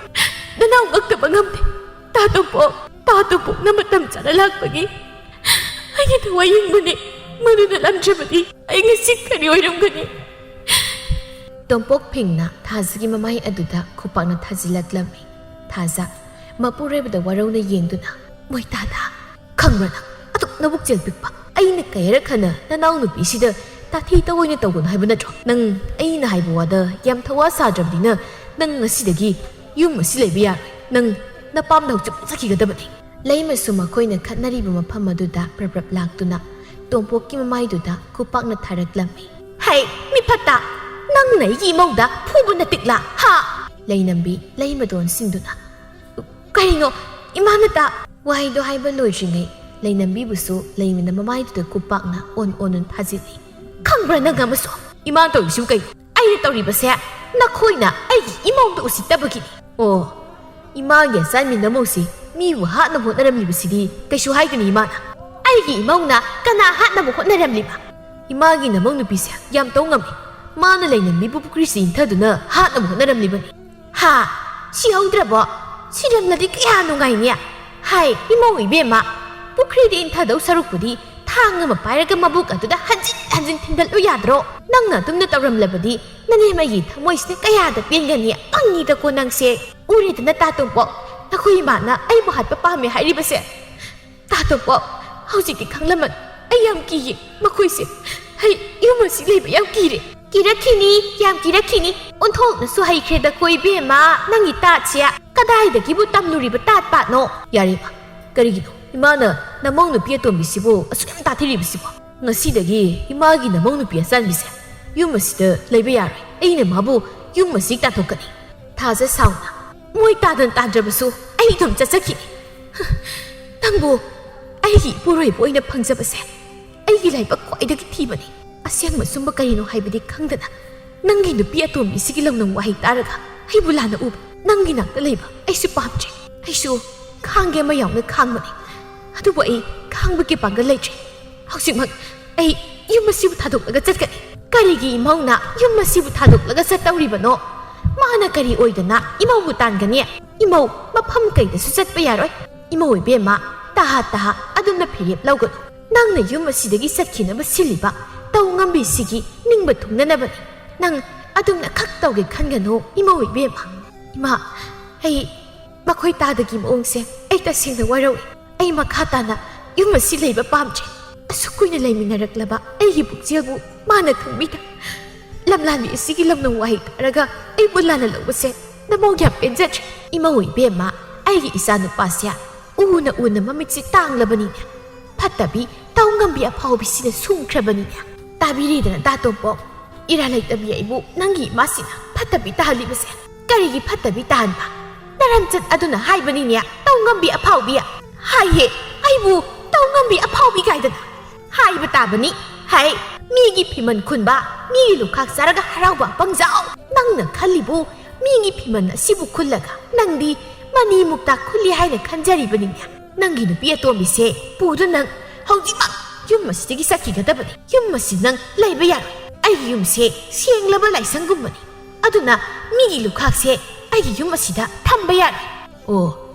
ꯅꯅꯥꯎ ꯉꯛꯇꯕ ꯉꯝꯗꯦ꯫ ꯇꯥ ꯇꯣꯝꯄꯣꯛ, ꯇꯥ ꯇꯣꯝꯄꯣꯛꯅ ꯃꯇꯝ ꯆꯥꯅ ꯂꯥꯛꯄꯒꯤ ꯑꯩꯒꯤ ꯊꯋꯥꯏ ꯌꯦꯡꯕꯅꯤ꯫ ꯃꯗꯨꯅ ꯂꯝꯗ꯭ꯔꯕꯗꯤ ꯑꯩ ꯉꯁꯤ ꯀꯔꯤ ꯑꯣꯏꯔꯝꯒꯅꯤ?" ꯇꯣꯝꯄꯣꯛ ꯐꯤꯡꯅ ꯊꯥꯖꯒꯤ ꯃꯃꯥꯏ ꯑꯗꯨꯗ ꯈꯨꯄꯥꯛꯅ ꯊꯥꯖꯤꯜꯂꯛꯂꯝꯃꯤ꯫ ꯊꯥꯖ ꯃꯄꯨꯔꯣꯏꯕꯗ ꯋꯥꯔꯧꯅ ꯌꯦꯡꯗꯨꯅ, "ꯃꯣꯏ ꯇꯥꯗ, ꯈꯪꯕ꯭ꯔꯥ ꯅꯪ? ꯑꯗꯨꯛ ꯅꯕꯨꯛꯆꯦꯜ ꯄꯤꯛꯄ ꯑꯩꯅ ꯀꯌꯥꯔꯛ ꯍꯟꯅ ꯅꯅꯥꯎ ꯅꯨꯄꯤꯁꯤꯗ ꯇꯥꯊꯤ ꯇꯧꯑꯣꯏꯅ ꯇꯧꯒꯅꯨ ꯍꯥꯏꯕ ꯅꯠꯇ꯭ꯔꯣ? ꯅꯪ ꯑꯩꯅ ꯍꯥꯏꯕ ꯋꯥꯗ ꯌꯥꯝ ꯊꯋꯥ ꯁꯥꯗ꯭ꯔꯕꯅꯤꯅ ꯅꯪ ꯉꯁꯤꯗꯒꯤ ꯌꯨꯝ ꯑꯁꯤ ꯂꯩꯕ ꯌꯥꯔꯣꯏ꯫ ꯅꯪ ꯅꯄꯥꯝꯗ ꯍꯧꯖꯤꯛ ꯆꯠꯈꯤꯒꯗꯕꯅꯤ꯫ ꯂꯩꯃꯁꯨ ꯃꯈꯣꯏꯅ ꯈꯠꯅꯔꯤꯕ ꯃꯐꯝ ꯑꯗꯨꯗ ꯄ꯭ꯔꯞ ꯄ꯭ꯔꯞ ꯂꯥꯛꯇꯨꯅ ꯇꯣꯝꯄꯣꯛꯀꯤ ꯃꯃꯥꯏꯗꯨꯗ ꯈꯨꯄꯥꯛꯅ ꯊꯥꯔꯛꯂꯝꯃꯤ꯫ "ꯍꯩ, ꯃꯤꯐꯠꯇ! ꯅꯪꯅ ꯑꯩꯒꯤ ꯏꯃꯧꯗ ꯐꯨꯕ ꯅꯠꯇꯤꯛꯂꯥ? ꯍꯥ?" ꯂꯩꯅꯝꯕꯤ ꯂꯩꯃꯗ ꯑꯣꯟꯁꯤꯟꯗꯨꯅ, "ꯀꯔꯤꯅꯣ? ꯏꯃꯥꯅ ꯇꯥ-" ꯋꯥꯍꯩꯗꯣ ꯍꯥꯏꯕ ꯂꯣꯏꯗ꯭ꯔꯤꯉꯩ ꯂꯩꯅꯝꯕꯤꯕꯨꯁꯨ ꯂꯩꯃꯅ ꯃꯃꯥꯏꯗꯨꯗ ꯈꯨꯄꯥꯛꯅ ꯑꯣꯟ ꯑꯣꯟꯗꯨꯅ ꯊꯥꯖꯤꯜꯂꯤ꯫ "ꯈꯪꯕ꯭ꯔꯥ ꯅꯪ ꯑꯃꯁꯨ? ꯏꯃꯥ ꯇꯧꯔꯤꯁꯤꯕꯨ ꯀꯩꯅꯣ? ꯑꯩꯅ ꯇꯧꯔꯤꯕꯁꯦ ꯅꯈꯣꯏꯅ ꯑꯩꯒꯤ ꯏꯃꯧꯗ ꯎꯁꯤꯠꯇꯕꯒꯤꯅꯤ꯫ ꯑꯣ, ꯏꯃꯥꯒꯤ ꯑꯆꯥꯟꯕꯤ ꯅꯃꯧꯁꯤ ꯃꯤꯕꯨ ꯍꯥꯠꯅꯕ ꯍꯣꯠꯅꯔꯝꯂꯤꯕꯁꯤꯗꯤ ꯀꯩꯁꯨ ꯍꯥꯏꯗꯅ ꯏꯃꯥꯅ꯫ ꯑꯩꯒꯤ ꯏꯃꯧꯅ ꯀꯅꯥ ꯍꯥꯠꯅꯕ ꯍꯣꯠꯅꯔꯝꯂꯤꯕ? ꯏꯃꯥꯒꯤ ꯅꯃꯧ ꯅꯨꯄꯤꯁꯦ ꯌꯥꯝ ꯇꯧ ꯉꯝꯃꯤ꯫ ꯃꯥꯅ ꯂꯩꯅꯝꯕꯤꯕꯨ ꯄꯨꯈ꯭ꯔꯤꯁꯤ ꯏꯟꯊꯗꯨꯅ ꯍꯥꯠꯅꯕ ꯍꯣꯠꯅꯔꯝꯂꯤꯕꯅꯤ꯫ ꯍꯥ? ꯁꯤꯍꯧꯗ꯭ꯔꯕꯣ? ꯁꯤꯔꯝꯂꯗꯤ ꯀꯌꯥ ꯅꯨꯡꯉꯥꯏꯅꯤ꯫ ꯍꯥꯏ, ꯏꯃꯧ ꯏꯕꯦꯝꯃ, ꯄꯨꯈ꯭ꯔꯤꯗ ꯏꯟꯊꯗꯧ ꯁꯔꯨꯛꯄꯨꯗꯤ ꯊꯥꯡ ꯑꯃ ꯄꯥꯏꯔꯒ ꯃꯕꯨꯛ ꯑꯗꯨꯗ ꯍꯟꯖꯤꯟ ꯍꯟꯖꯤꯟ ꯊꯤꯟꯗꯠꯂꯨ ꯌꯥꯗ꯭ꯔꯣ? ꯅꯪꯅ ꯑꯗꯨꯝꯅ ꯇꯧꯔꯝꯂꯕꯗꯤ ꯅꯅꯦꯝꯃꯒꯤ ꯊꯃꯣꯏꯁꯤꯅ ꯀꯌꯥꯗ ꯄꯦꯟꯒꯅꯤ꯫ ꯄꯪꯉꯤꯗꯀꯣ ꯅꯪꯁꯦ꯫ ꯎꯔꯦꯗꯅ ꯇꯥ ꯇꯣꯝꯄꯣꯛ, ꯅꯈꯣꯏ ꯏꯃꯥꯅ ꯑꯩꯕꯨ ꯍꯥꯠꯄ ꯄꯥꯝꯃꯦ ꯍꯥꯏꯔꯤꯕꯁꯦ꯫ ꯇꯥ ꯇꯣꯝꯄꯣꯛ, ꯍꯧꯖꯤꯛꯇꯤ ꯈꯪꯂꯝꯃꯅꯤ꯫ ꯑꯩ ꯌꯥꯝ ꯀꯤꯌꯦ꯫ ꯃꯈꯣꯏꯁꯦ ꯑꯩ ꯌꯨꯝ ꯑꯁꯤ ꯂꯩꯕ ꯌꯥꯝ ꯀꯤꯔꯦ꯫ ꯀꯤꯔꯛꯈꯤꯅꯤ, ꯌꯥꯝ ꯀꯤꯔꯛꯈꯤꯅꯤ꯫ ꯑꯣꯟꯊꯣꯛꯅꯁꯨ ꯍꯩꯈ꯭ꯔꯦꯗꯀꯣ ꯏꯕꯦꯝꯃ, ꯅꯪꯒꯤ ꯇꯥꯠꯁꯦ꯫ ꯀꯗꯥꯏꯗꯒꯤꯕꯨ ꯇꯝꯂꯨꯔꯤꯕ ꯇꯥꯠ ꯄꯥꯠꯅꯣ? ꯌꯥꯔꯦ ꯏꯃꯥ, ꯀꯔꯤꯒꯤꯅꯣ ꯏꯃꯥꯅ ꯅꯃꯧ ꯅꯨꯄꯤ ꯑꯇꯣꯝꯕꯤꯁꯤꯕꯨ ꯑꯁꯨꯛ ꯌꯥꯝ ꯇꯥꯊꯤꯔꯤꯕꯁꯤꯕꯣ? ꯉꯁꯤꯗꯒꯤ ꯏꯃꯥꯒꯤ ꯅꯃꯧ ꯅꯨꯄꯤ ꯑꯆꯥꯟꯕꯤꯁꯦ ꯌꯨꯝ ꯑꯁꯤꯗ ꯂꯩꯕ ꯌꯥꯔꯣꯏ꯫ ꯑꯩꯅ ꯃꯥꯕꯨ ꯌꯨꯝ ꯑꯁꯤ ꯇꯥꯟꯊꯣꯛꯀꯅꯤ꯫ ꯊꯥꯖ ꯁꯥꯎꯅ, "ꯃꯣꯏ ꯇꯥꯗꯅ ꯇꯥꯗ꯭ꯔꯕꯁꯨ ꯑꯩ ꯑꯗꯨꯝ ꯆꯠꯆꯈꯤꯅꯤ꯫ ꯅꯪꯕꯨ ꯑꯩꯒꯤ ꯏꯄꯨꯔꯣꯏꯕ ꯑꯣꯏꯅ ꯐꯪꯖꯕꯁꯦ ꯑꯩꯒꯤ ꯂꯥꯏꯕꯛ ꯈ꯭ꯋꯥꯏꯗꯒꯤ ꯊꯤꯕꯅꯤ꯫ ꯑꯁꯦꯡꯕ ꯑꯆꯨꯝꯕ ꯀꯔꯤꯅꯣ ꯍꯥꯏꯕꯗꯤ ꯈꯪꯗꯅ ꯅꯪꯒꯤ ꯅꯨꯄꯤ ꯑꯇꯣꯝꯕꯤꯁꯤꯒꯤ ꯂꯧꯅꯝ ꯋꯥꯍꯩ ꯇꯥꯔꯒ ꯑꯩꯕꯨ ꯂꯥꯟꯅ ꯎꯕ ꯅꯪꯒꯤ ꯅꯥꯛꯇ ꯂꯩꯕ ꯑꯩꯁꯨ ꯄꯥꯝꯗ꯭ꯔꯦ꯫ ꯑꯩꯁꯨ ꯈꯥꯡꯒꯦ ꯑꯃ ꯌꯥꯎꯅ ꯈꯥꯡꯕꯅꯤ, ꯑꯗꯨꯕꯨ ꯑꯩ ꯈꯥꯡꯕꯒꯤ ꯄꯥꯡꯒꯜ ꯂꯩꯇ꯭ꯔꯦ꯫ ꯍꯧꯖꯤꯛꯃꯛ ꯑꯩ ꯌꯨꯝ ꯑꯁꯤꯕꯨ ꯊꯥꯗꯣꯛꯂꯒ ꯆꯠꯀꯅꯤ꯫" "ꯀꯔꯤꯒꯤ ꯏꯃꯧꯅ ꯌꯨꯝ ꯑꯁꯤꯕꯨ ꯊꯥꯗꯣꯛꯂꯒ ꯆꯠꯇꯧꯔꯤꯕꯅꯣ? ꯃꯥꯅ ꯀꯔꯤ ꯑꯣꯏꯗꯅ ꯏꯃꯧꯕꯨ ꯇꯥꯟꯒꯅꯤ? ꯏꯃꯧ ꯃꯐꯝ ꯀꯩꯗꯁꯨ ꯆꯠꯄ ꯌꯥꯔꯣꯏ꯫ ꯏꯃꯧ ꯏꯕꯦꯝꯃ, ꯇꯍꯥ ꯇꯍꯥ ꯑꯗꯨꯝꯅ ꯐꯤꯔꯦꯞ ꯂꯧꯒꯅꯨ꯫ ꯅꯪꯅ ꯌꯨꯝ ꯑꯁꯤꯗꯒꯤ ꯆꯠꯈꯤꯅꯕ ꯁꯤꯜꯂꯤꯕ ꯇꯧ ꯉꯝꯕꯤꯁꯤꯒꯤ ꯅꯤꯡꯕ ꯊꯨꯡꯅꯅꯕꯅꯤ꯫ ꯅꯪ ꯑꯗꯨꯝꯅ ꯈꯛ ꯇꯧꯒꯦ ꯈꯟꯒꯅꯨ ꯏꯃꯧ ꯏꯕꯦꯝꯃ꯫" "ꯏꯃꯥ, ꯑꯩ ꯃꯈꯣꯏ ꯇꯥꯗꯒꯤ ꯃꯑꯣꯡꯁꯦ ꯑꯩ ꯇꯁꯦꯡꯅ ꯋꯥꯔꯧꯏ꯫ ꯑꯩ ꯃꯈꯥ ꯇꯥꯅ ꯌꯨꯝ ꯑꯁꯤ ꯂꯩꯕ ꯄꯥꯝꯗ꯭ꯔꯦ꯫ ꯑꯁꯨꯛ ꯀꯨꯏꯅ ꯂꯩꯃꯤꯟꯅꯔꯛꯂꯕ ꯑꯩꯒꯤ ꯄꯨꯛꯆꯦꯜꯕꯨ ꯃꯥꯅ ꯈꯪꯕꯤꯗ꯫ ꯂꯝꯂꯥꯟꯕꯤ ꯑꯁꯤꯒꯤ ꯂꯧꯅ ꯋꯥꯍꯩ ꯇꯥꯔꯒ ꯑꯩꯕꯨ ꯂꯥꯟꯅ ꯂꯧꯕꯁꯦ ꯅꯃꯧ ꯌꯥꯝ ꯄꯦꯟꯖꯗ꯭ꯔꯦ꯫ ꯏꯃꯧ ꯏꯕꯦꯝꯃ, ꯑꯩꯒꯤ ꯏꯆꯥꯅꯨꯄꯥꯁꯦ ꯎꯅ ꯎꯅ ꯃꯃꯤꯠꯁꯤ ꯇꯥꯡꯂꯕꯅꯤꯅꯦ꯫ ꯐꯠꯇꯕꯤ ꯇꯧ ꯉꯝꯕꯤ ꯑꯐꯥꯎꯕꯤꯁꯤꯅ ꯁꯨꯝꯈ꯭ꯔꯕꯅꯤꯅꯦ꯫ ꯇꯥꯕꯤꯔꯤꯗꯅ ꯇꯥꯇꯣꯝꯄꯣꯛ? ꯏꯔꯥ ꯂꯩꯇꯕꯤ ꯑꯩꯕꯨ ꯅꯪꯒꯤ ꯏꯃꯥꯁꯤꯅ ꯐꯠꯇꯕꯤ ꯇꯥꯍꯜꯂꯤꯕꯁꯦ ꯀꯔꯤꯒꯤ ꯐꯠꯇꯕꯤ ꯇꯥꯍꯟꯕ? ꯅꯔꯝꯆꯠ ꯑꯗꯨꯅ ꯍꯥꯏꯕꯅꯤꯅꯦ, ꯇꯧ ꯉꯝꯕꯤ ꯑꯐꯥꯎꯕꯤ꯫ ꯍꯥꯏꯌꯦ, ꯑꯩꯕꯨ ꯇꯧ ꯉꯝꯕꯤ ꯑꯐꯥꯎꯕꯤ ꯀꯥꯏꯗꯅ꯫ ꯍꯥꯏꯕ ꯇꯥꯕꯅꯤ꯫ ꯍꯩ, ꯃꯤꯒꯤ ꯐꯤꯃꯟ ꯈꯨꯟꯕ, ꯃꯤꯒꯤ ꯂꯨꯈꯥꯛ ꯆꯥꯔꯒ ꯍꯔꯥꯎꯕ ꯑꯄꯪꯖꯥꯎ꯫ ꯅꯪꯅ ꯈꯜꯂꯤꯕꯨ ꯃꯤꯒꯤ ꯐꯤꯃꯟ ꯑꯁꯤꯕꯨ ꯈꯨꯜꯂꯒ ꯅꯪꯗꯤ ꯃꯅꯤ ꯃꯨꯛꯇꯥ ꯈꯨꯜꯂꯤ ꯍꯥꯏꯅ ꯈꯟꯖꯔꯤꯕꯅꯤꯅꯦ꯫ ꯅꯪꯒꯤ ꯅꯨꯄꯤ ꯑꯇꯣꯝꯕꯤꯁꯦ ꯄꯨꯗꯨꯅ ꯅꯪ ꯍꯧꯖꯤꯛꯃꯛ ꯌꯨꯝ ꯑꯁꯤꯗꯒꯤ ꯆꯠꯈꯤꯒꯗꯕꯅꯤ꯫ ꯌꯨꯝ ꯑꯁꯤ ꯅꯪ ꯂꯩꯕ ꯌꯥꯔꯣꯏ꯫ ꯑꯩꯒꯤ ꯌꯨꯝꯁꯦ ꯁꯦꯡꯂꯕ ꯂꯥꯏꯁꯪꯒꯨꯝꯕꯅꯤ꯫ ꯑꯗꯨꯅ ꯃꯤꯒꯤ ꯂꯨꯈꯥꯛꯁꯦ ꯑꯩꯒꯤ ꯌꯨꯝ ꯑꯁꯤꯗ ꯊꯝꯕ ꯌꯥꯔꯣꯏ꯫ ꯑꯣ,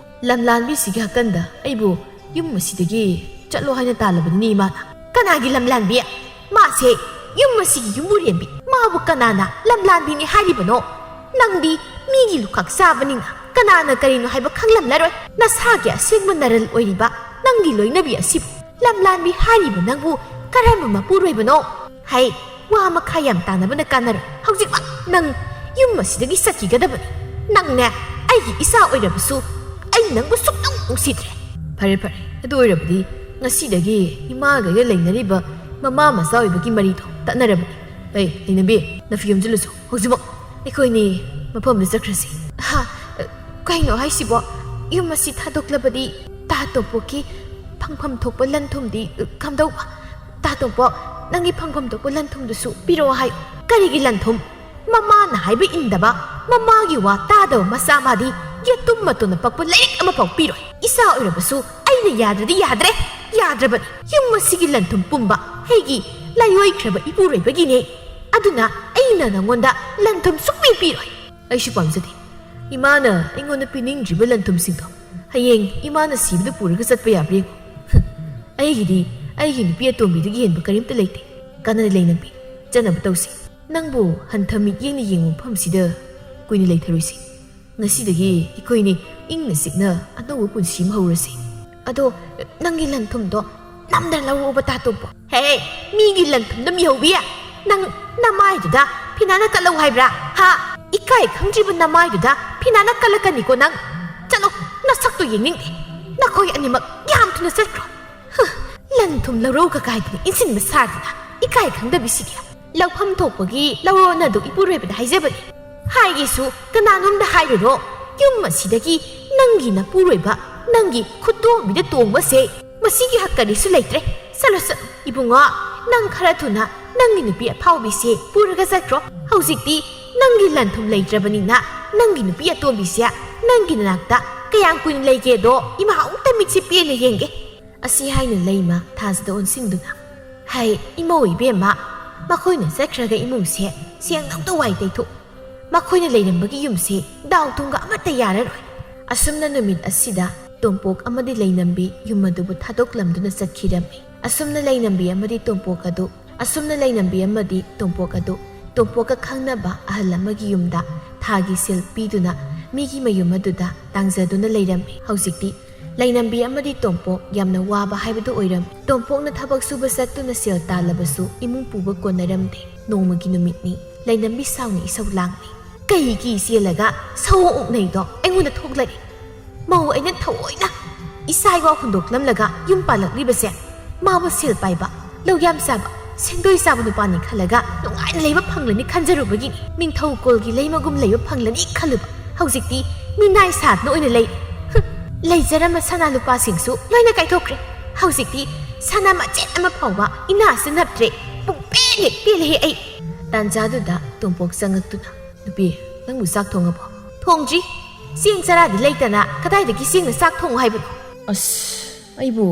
ꯂꯝꯂꯥꯟꯕꯤꯁꯤꯒꯤ ꯍꯥꯀꯟꯗ ꯑꯩꯕꯨ ꯌꯨꯝ ꯑꯁꯤꯗꯒꯤ ꯆꯠꯂꯣ ꯍꯥꯏꯅ ꯇꯥꯜꯂꯕꯅꯤꯅꯦ ꯏꯃꯥꯅ꯫ ꯀꯅꯥꯒꯤ ꯂꯝꯂꯥꯟꯕꯤ? ꯃꯥꯁꯦ ꯌꯨꯝ ꯑꯁꯤꯒꯤ ꯌꯨꯝꯕꯨꯔꯦꯝꯕꯤ꯫ ꯃꯥꯕꯨ ꯀꯅꯥꯅ ꯂꯝꯂꯥꯟꯕꯤꯅꯤ ꯍꯥꯏꯔꯤꯕꯅꯣ? ꯅꯪꯗꯤ ꯃꯤꯒꯤ ꯂꯨꯈꯥꯛ ꯆꯥꯕꯅꯤꯅ ꯀꯅꯥꯅ ꯀꯔꯤꯅꯣ ꯍꯥꯏꯕ ꯈꯪꯂꯝꯂꯔꯣꯏ꯫ ꯅꯁꯥꯒꯤ ꯑꯁꯦꯡꯕ ꯅꯔꯜ ꯑꯣꯏꯔꯤꯕ ꯅꯪꯒꯤ ꯂꯣꯏꯅꯕꯤ ꯑꯁꯤꯕꯨ ꯂꯝꯂꯥꯟꯕꯤ ꯍꯥꯏꯔꯤꯕ ꯅꯪꯕꯨ ꯀꯔꯝꯕ ꯃꯄꯨꯔꯣꯏꯕꯅꯣ? ꯍꯩ, ꯋꯥ ꯃꯈꯥ ꯌꯥꯝ ꯇꯥꯅꯕꯅ ꯀꯥꯟꯅꯔꯣꯏ꯫ ꯍꯧꯖꯤꯛꯃꯛ ꯅꯪ ꯌꯨꯝ ꯑꯁꯤꯗꯒꯤ ꯆꯠꯈꯤꯒꯗꯕꯅꯤ꯫ ꯅꯪꯅꯦ, ꯑꯩꯒꯤ ꯏꯆꯥ ꯑꯣꯏꯔꯕꯁꯨ ꯑꯩ ꯅꯪꯕꯨ ꯁꯨꯛꯅꯨꯡ ꯅꯨꯡꯁꯤꯗ꯭ꯔꯦ꯫ ꯐꯔꯦ, ꯐꯔꯦ, ꯑꯗꯨ ꯑꯣꯏꯔꯕꯗꯤ ꯉꯁꯤꯗꯒꯤ ꯏꯃꯥꯒ ꯑꯩꯒ ꯂꯩꯅꯔꯤꯕ ꯃꯃꯥ ꯃꯆꯥ ꯑꯣꯏꯕꯒꯤ ꯃꯔꯤꯗꯣ ꯇꯠꯅꯔꯕꯅꯤ꯫ ꯑꯩ, ꯂꯩꯅꯕꯤ, ꯅꯐꯤ ꯌꯣꯝꯁꯤꯜꯂꯨꯁꯨ꯫ ꯍꯧꯖꯤꯛꯃꯛ ꯑꯩꯈꯣꯏꯅꯤ ꯃꯐꯝꯗ ꯆꯠꯈ꯭ꯔꯁꯤ꯫ ꯍꯥ? ꯀꯩꯅꯣ ꯍꯥꯏꯁꯤꯕꯣ? ꯌꯨꯝ ꯑꯁꯤ ꯊꯥꯗꯣꯛꯂꯕꯗꯤ ꯇꯥ ꯇꯣꯝꯄꯣꯛꯀꯤ ꯐꯪꯐꯝ ꯊꯣꯛꯄ ꯂꯟ ꯊꯨꯝꯗꯤ ꯀꯝꯗꯧꯕ? ꯇꯥ ꯇꯣꯝꯄꯣꯛ, ꯅꯪꯒꯤ ꯐꯪꯐꯝ ꯊꯣꯛꯄ ꯂꯟ ꯊꯨꯝꯗꯨꯁꯨ ꯄꯤꯔꯛꯑꯣ ꯍꯥꯏꯌꯨ꯫ ꯀꯔꯤꯒꯤ ꯂꯟ ꯊꯨꯝ? ꯃꯃꯥꯅ ꯍꯥꯏꯕ ꯏꯟꯗꯕ, ꯃꯃꯥꯒꯤ ꯋꯥ ꯇꯥꯗꯕ ꯃꯆꯥ ꯃꯥꯗꯤ ꯌꯦꯇꯨꯝ ꯃꯇꯣꯟꯅ ꯄꯛꯄ ꯂꯥꯏꯔꯤꯛ ꯑꯃꯐꯥꯎ ꯄꯤꯔꯣꯏ꯫ ꯏꯆꯥ ꯑꯣꯏꯔꯕꯁꯨ ꯑꯩꯅ ꯌꯥꯗ꯭ꯔꯗꯤ ꯌꯥꯗ꯭ꯔꯦ, ꯌꯥꯗ꯭ꯔꯕꯅꯤ꯫ ꯌꯨꯝ ꯑꯁꯤꯒꯤ ꯂꯟ ꯊꯨꯝ ꯄꯨꯝꯕ ꯑꯩꯒꯤ ꯂꯥꯏꯑꯣꯏꯈ꯭ꯔꯕ ꯏꯄꯨꯔꯣꯏꯕꯒꯤꯅꯦ꯫ ꯑꯗꯨꯅ ꯑꯩꯅ ꯅꯉꯣꯟꯗ ꯂꯟ ꯊꯨꯝ ꯁꯨꯛꯄꯤ ꯄꯤꯔꯣꯏ꯫ ꯑꯩꯁꯨ ꯄꯥꯝꯖꯗꯦ꯫ ꯏꯃꯥꯅ ꯑꯩꯉꯣꯟꯗ ꯄꯤꯅꯤꯡꯗ꯭ꯔꯤꯕ ꯂꯟ ꯊꯨꯝꯁꯤꯡꯗꯣ ꯍꯌꯦꯡ ꯏꯃꯥꯅ ꯁꯤꯕꯗ ꯄꯨꯔꯒ ꯆꯠꯄ ꯌꯥꯕ꯭ꯔꯥ ꯌꯦꯡꯉꯨ꯫ ꯑꯩꯒꯤꯗꯤ ꯑꯩꯒꯤ ꯅꯨꯄꯤ ꯑꯇꯣꯝꯕꯤꯗꯒꯤ ꯍꯦꯟꯕ ꯀꯔꯤꯝꯇ ꯂꯩꯇꯦ꯫ ꯀꯥꯟꯅ ꯂꯩꯅꯕꯤ, ꯆꯠꯅꯕ ꯇꯧꯁꯤ꯫ ꯅꯪꯕꯨ ꯍꯟꯊ ꯃꯤꯠꯌꯦꯡꯅ ꯌꯦꯡꯕ ꯃꯐꯝꯁꯤꯗ ꯀꯨꯏꯅ ꯂꯩꯊꯔꯣꯏꯁꯤ꯫ ꯉꯁꯤꯗꯒꯤ ꯑꯩꯈꯣꯏꯅꯤ ꯏꯪꯅ ꯆꯤꯛꯅ ꯑꯅꯧꯕ ꯄꯨꯟꯁꯤ ꯑꯃ ꯍꯧꯔꯁꯤ꯫ ꯑꯗꯣ ꯅꯪꯒꯤ ꯂꯟ ꯊꯨꯝꯗꯣ ꯅꯝꯗꯅ ꯂꯧꯔꯛꯎꯕ ꯇꯥ ꯇꯣꯝꯄꯣꯛ꯫ ꯍꯦ, ꯃꯤꯒꯤ ꯂꯟ ꯊꯨꯝꯗ ꯃꯤꯍꯧꯕꯤ꯫ ꯅꯪ ꯅꯃꯥꯏꯗꯨꯗ ꯐꯤꯅꯥꯅ ꯀꯜꯂꯧ ꯍꯥꯏꯕ꯭ꯔꯥ? ꯍꯥ? ꯏꯀꯥꯏ ꯈꯪꯗ꯭ꯔꯤꯕ ꯅꯃꯥꯏꯗꯨꯗ ꯐꯤꯅꯥꯅ ꯀꯜꯂꯛꯀꯅꯤꯀꯣ ꯅꯪ꯫ ꯆꯠꯂꯣ, ꯅꯁꯛꯇꯣ ꯌꯦꯡꯅꯤꯡꯗꯦ꯫ ꯅꯈꯣꯏ ꯑꯅꯤꯃꯛ ꯌꯥꯝ ꯊꯨꯅ ꯆꯠꯈ꯭ꯔꯣ꯫ ꯍ, ꯂꯟ ꯊꯨꯝ ꯂꯧꯔꯧꯒ ꯀꯥꯏꯗꯅ ꯏꯟꯁꯤꯟꯕ ꯁꯥꯗꯅ ꯏꯀꯥꯏ ꯈꯪꯗꯕꯤꯁꯤꯒꯤ꯫ ꯂꯧꯐꯝ ꯊꯣꯛꯄꯒꯤ ꯂꯧꯔꯣꯅ ꯑꯗꯨ ꯏꯄꯨꯔꯣꯏꯕꯗ ꯍꯥꯏꯖꯕꯅꯤ꯫ ꯍꯥꯏꯒꯦꯁꯨ ꯀꯅꯥꯅꯣꯝꯗ ꯍꯥꯏꯔꯨꯔꯣ꯫ ꯌꯨꯝ ꯑꯁꯤꯗꯒꯤ ꯅꯪꯒꯤ ꯅꯄꯨꯔꯣꯏꯕ, ꯅꯪꯒꯤ ꯈꯨꯇꯣꯝꯕꯤꯗ ꯇꯣꯡꯕꯁꯦ ꯃꯁꯤꯒꯤ ꯍꯛ ꯀꯔꯤꯁꯨ ꯂꯩꯇ꯭ꯔꯦ꯫ ꯆꯠꯂꯣ, ꯆꯠꯂꯣ꯫ ꯏꯕꯨꯡꯉꯣ, ꯅꯪ ꯈꯔ ꯊꯨꯅ ꯅꯪꯒꯤ ꯅꯨꯄꯤ ꯑꯐꯥꯎꯕꯤꯁꯦ ꯄꯨꯔꯒ ꯆꯠꯈ꯭ꯔꯣ꯫ ꯍꯧꯖꯤꯛꯇꯤ ꯅꯪꯒꯤ ꯂꯟ ꯊꯨꯝ ꯂꯩꯇ꯭ꯔꯕꯅꯤꯅ ꯅꯪꯒꯤ ꯅꯨꯄꯤ ꯑꯇꯣꯝꯕꯤꯁꯦ ꯅꯪꯒꯤ ꯅꯅꯥꯛꯇ ꯀꯌꯥꯝ ꯀꯨꯏꯅ ꯂꯩꯒꯦꯗꯣ ꯏꯃꯥ ꯑꯃꯨꯛꯇ ꯃꯤꯠꯁꯦ ꯄꯦꯟꯅ ꯌꯦꯡꯒꯦ꯫ ꯑꯁꯤ ꯍꯥꯏꯅ ꯂꯩꯃ ꯊꯥꯖꯗ ꯑꯣꯟꯁꯤꯟꯗꯨꯅ, ꯍꯩ, ꯏꯃꯧ ꯏꯕꯦꯝꯃ, ꯃꯈꯣꯏꯅ ꯆꯠꯈ꯭ꯔꯒ ꯏꯃꯨꯡꯁꯦ ꯁꯦꯡꯗꯧꯗ ꯋꯥꯏ ꯇꯩꯊꯣꯛ꯫ ꯃꯈꯣꯏꯅ ꯂꯩꯔꯝꯕꯒꯤ ꯌꯨꯝꯁꯦ ꯗꯥꯎ ꯊꯨꯝꯒ ꯑꯃꯠꯇ ꯌꯥꯔꯔꯣꯏ꯫ ꯑꯁꯨꯝꯅ ꯅꯨꯃꯤꯠ ꯑꯁꯤꯗ ꯇꯣꯝꯄꯣꯛ ꯑꯃꯗꯤ ꯂꯩꯅꯝꯕꯤ ꯌꯨꯝ ꯑꯗꯨꯕꯨ ꯊꯥꯗꯣꯛꯂꯝꯗꯨꯅ ꯆꯠꯈꯤꯔꯝꯃꯤ꯫ ꯑꯁꯨꯝꯅ ꯂꯩꯅꯝꯕꯤ ꯑꯃꯗꯤ ꯇꯣꯝꯄꯣꯛ ꯑꯗꯨ, ꯑꯁꯨꯝꯅ ꯂꯩꯅꯝꯕꯤ ꯑꯃꯗꯤ ꯇꯣꯝꯄꯣꯛ ꯑꯗꯨ ꯇꯣꯝꯄꯣꯛꯀ ꯈꯪꯅꯕ ꯑꯍꯜ ꯑꯃꯒꯤ ꯌꯨꯝꯗ ꯊꯥꯒꯤ ꯁꯦꯜ ꯄꯤꯗꯨꯅ ꯃꯤꯒꯤ ꯃꯌꯨꯝ ꯑꯗꯨꯗ ꯇꯥꯡꯖꯗꯨꯅ ꯂꯩꯔꯝꯃꯤ꯫ ꯍꯧꯖꯤꯛꯇꯤ ꯂꯩꯅꯝꯕꯤ ꯑꯃꯗꯤ ꯇꯣꯝꯄꯣꯛ ꯌꯥꯝꯅ ꯋꯥꯕ ꯍꯥꯏꯕꯗꯨ ꯑꯣꯏꯔꯝꯃꯤ꯫ ꯇꯣꯝꯄꯣꯛꯅ ꯊꯕꯛ ꯁꯨꯕ ꯆꯠꯇꯨꯅ ꯁꯦꯜ ꯇꯥꯜꯂꯕꯁꯨ ꯏꯃꯨꯡ ꯄꯨꯕ ꯀꯣꯟꯅꯔꯝꯗꯦ꯫ ꯅꯣꯡꯃꯒꯤ ꯅꯨꯃꯤꯠꯅꯤ꯫ ꯂꯩꯅꯝꯕꯤ ꯁꯥꯎꯅ ꯏꯁꯧ ꯂꯥꯡꯂꯤ꯫ ꯀꯩꯒꯤ ꯆꯦꯜꯂꯒ ꯁꯑꯣꯡ ꯎꯛꯅꯩꯗꯣ ꯑꯩꯉꯣꯟꯗ ꯊꯣꯛꯂꯛꯏ? ꯃꯧ ꯑꯩꯅ ꯊꯑꯣꯏꯅ ꯏꯆꯥ ꯏꯋꯥ ꯍꯨꯟꯗꯣꯛꯂꯝꯂꯒ ꯌꯨꯝ ꯄꯥꯜꯂꯛꯂꯤꯕꯁꯦ ꯃꯥꯕꯨ ꯁꯦꯜ ꯄꯥꯏꯕ, ꯂꯧ ꯌꯥꯝ ꯆꯥꯕ, ꯁꯦꯟꯗꯣꯏ ꯆꯥꯕ ꯅꯨꯄꯥꯅꯤ ꯈꯜꯂꯒ ꯅꯨꯡꯉꯥꯏꯅ ꯂꯩꯕ ꯐꯪꯂꯅꯤ ꯈꯟꯖꯔꯨꯕꯒꯤꯅꯤ꯫ ꯅꯤꯡꯊꯧ ꯀꯨꯜꯒꯤ ꯂꯩꯃꯒꯨꯝ ꯂꯩꯕ ꯐꯪꯂꯅꯤ ꯈꯜꯂꯨꯕ꯫ ꯍꯧꯖꯤꯛꯇꯤ ꯃꯤꯅꯥꯏ ꯁꯥꯗꯅ ꯑꯣꯏꯅ ꯂꯩ꯫ ꯍꯨꯝ, ꯂꯩꯖꯔꯝꯕ ꯁꯅꯥ ꯂꯨꯄꯥꯁꯤꯡꯁꯨ ꯂꯣꯏꯅ ꯀꯥꯏꯊꯣꯛꯈ꯭ꯔꯦ꯫ ꯍꯧꯖꯤꯛꯇꯤ ꯁꯅꯥ ꯃꯆꯦꯠ ꯑꯃ ꯐꯥꯎꯕ ꯏꯅꯥꯁꯨ ꯅꯞꯇ꯭ꯔꯦ꯫ ꯄꯨꯡꯄꯦꯟ ꯍꯦꯛ ꯄꯦꯜꯂꯦꯍꯦ ꯑꯩ꯫ ꯇꯥꯟꯖꯥꯗꯨꯗ ꯇꯣꯝꯄꯣꯛ ꯆꯪꯉꯛꯇꯨꯅ, "ꯅꯨꯄꯤ, ꯅꯪꯕꯨ ꯆꯥꯛ ꯊꯣꯡꯉꯕꯣ?" "ꯊꯣꯡꯗ꯭ꯔꯤ꯫ ꯆꯦꯡ ꯆꯔꯥꯗꯤ ꯂꯩꯇꯅ ꯀꯗꯥꯏꯗꯒꯤ ꯆꯦꯡꯅ ꯆꯥꯛ ꯊꯣꯡꯉꯨ ꯍꯥꯏꯕꯅꯣ?" "ꯑꯁ, ꯑꯩꯕꯨ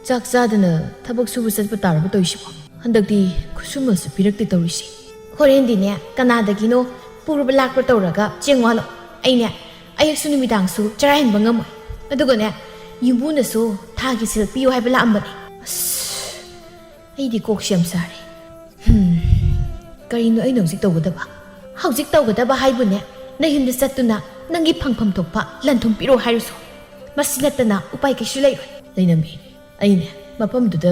ꯆꯥꯛ ꯆꯥꯗꯅ ꯊꯕꯛ ꯁꯨꯕ ꯆꯠꯄ ꯇꯥꯔꯕ ꯇꯧꯔꯤꯁꯤꯕꯣ? ꯍꯟꯗꯛꯇꯤ ꯈꯨꯠꯁꯨꯃꯜꯁꯨ ꯄꯤꯔꯛꯇꯦ ꯇꯧꯔꯤꯁꯦ꯫ ꯍꯣꯔꯦꯟꯗꯤꯅꯦ, ꯀꯅꯥꯗꯒꯤꯅꯣ ꯄꯨꯔꯕ ꯂꯥꯛꯄ ꯇꯧꯔꯒ ꯆꯦꯡ ꯋꯥꯠꯂꯣ꯫ ꯑꯩꯅꯦ, ꯑꯌꯨꯛꯁꯨ ꯅꯨꯃꯤꯗꯥꯡꯁꯨ ꯆꯔꯥ ꯍꯦꯟꯕ ꯉꯝꯃꯣꯏ꯫ ꯑꯗꯨꯒꯅꯦ, ꯌꯨꯝꯕꯨꯅꯁꯨ ꯊꯥꯒꯤ ꯁꯦꯜ ꯄꯤꯌꯨ ꯍꯥꯏꯕ ꯂꯥꯛꯑꯝꯕꯅꯦ꯫ ꯑꯁ, ꯑꯩꯗꯤ ꯀꯣꯛꯁꯦ ꯌꯥꯝ ꯁꯥꯔꯦ꯫ ꯍꯝ, ꯀꯔꯤꯅꯣ ꯑꯩꯅ ꯍꯧꯖꯤꯛ ꯇꯧꯒꯗꯕ? ꯍꯧꯖꯤꯛ ꯇꯧꯒꯗꯕ ꯍꯥꯏꯕꯨꯅꯦ, ꯅꯌꯨꯝꯗ ꯆꯠꯇꯨꯅ ꯅꯪꯒꯤ ꯐꯪꯐꯝ ꯊꯣꯛꯄ ꯂꯟ ꯊꯨꯝ ꯄꯤꯔꯣ ꯍꯥꯏꯔꯨꯁꯣ꯫ ꯃꯁꯤ ꯅꯠꯇꯅ ꯎꯄꯥꯏ ꯀꯩꯁꯨ ꯂꯩꯔꯣꯏ꯫ ꯂꯩꯅꯝꯕꯤ, ꯑꯩꯅꯦ, ꯃꯐꯝꯗꯨꯗ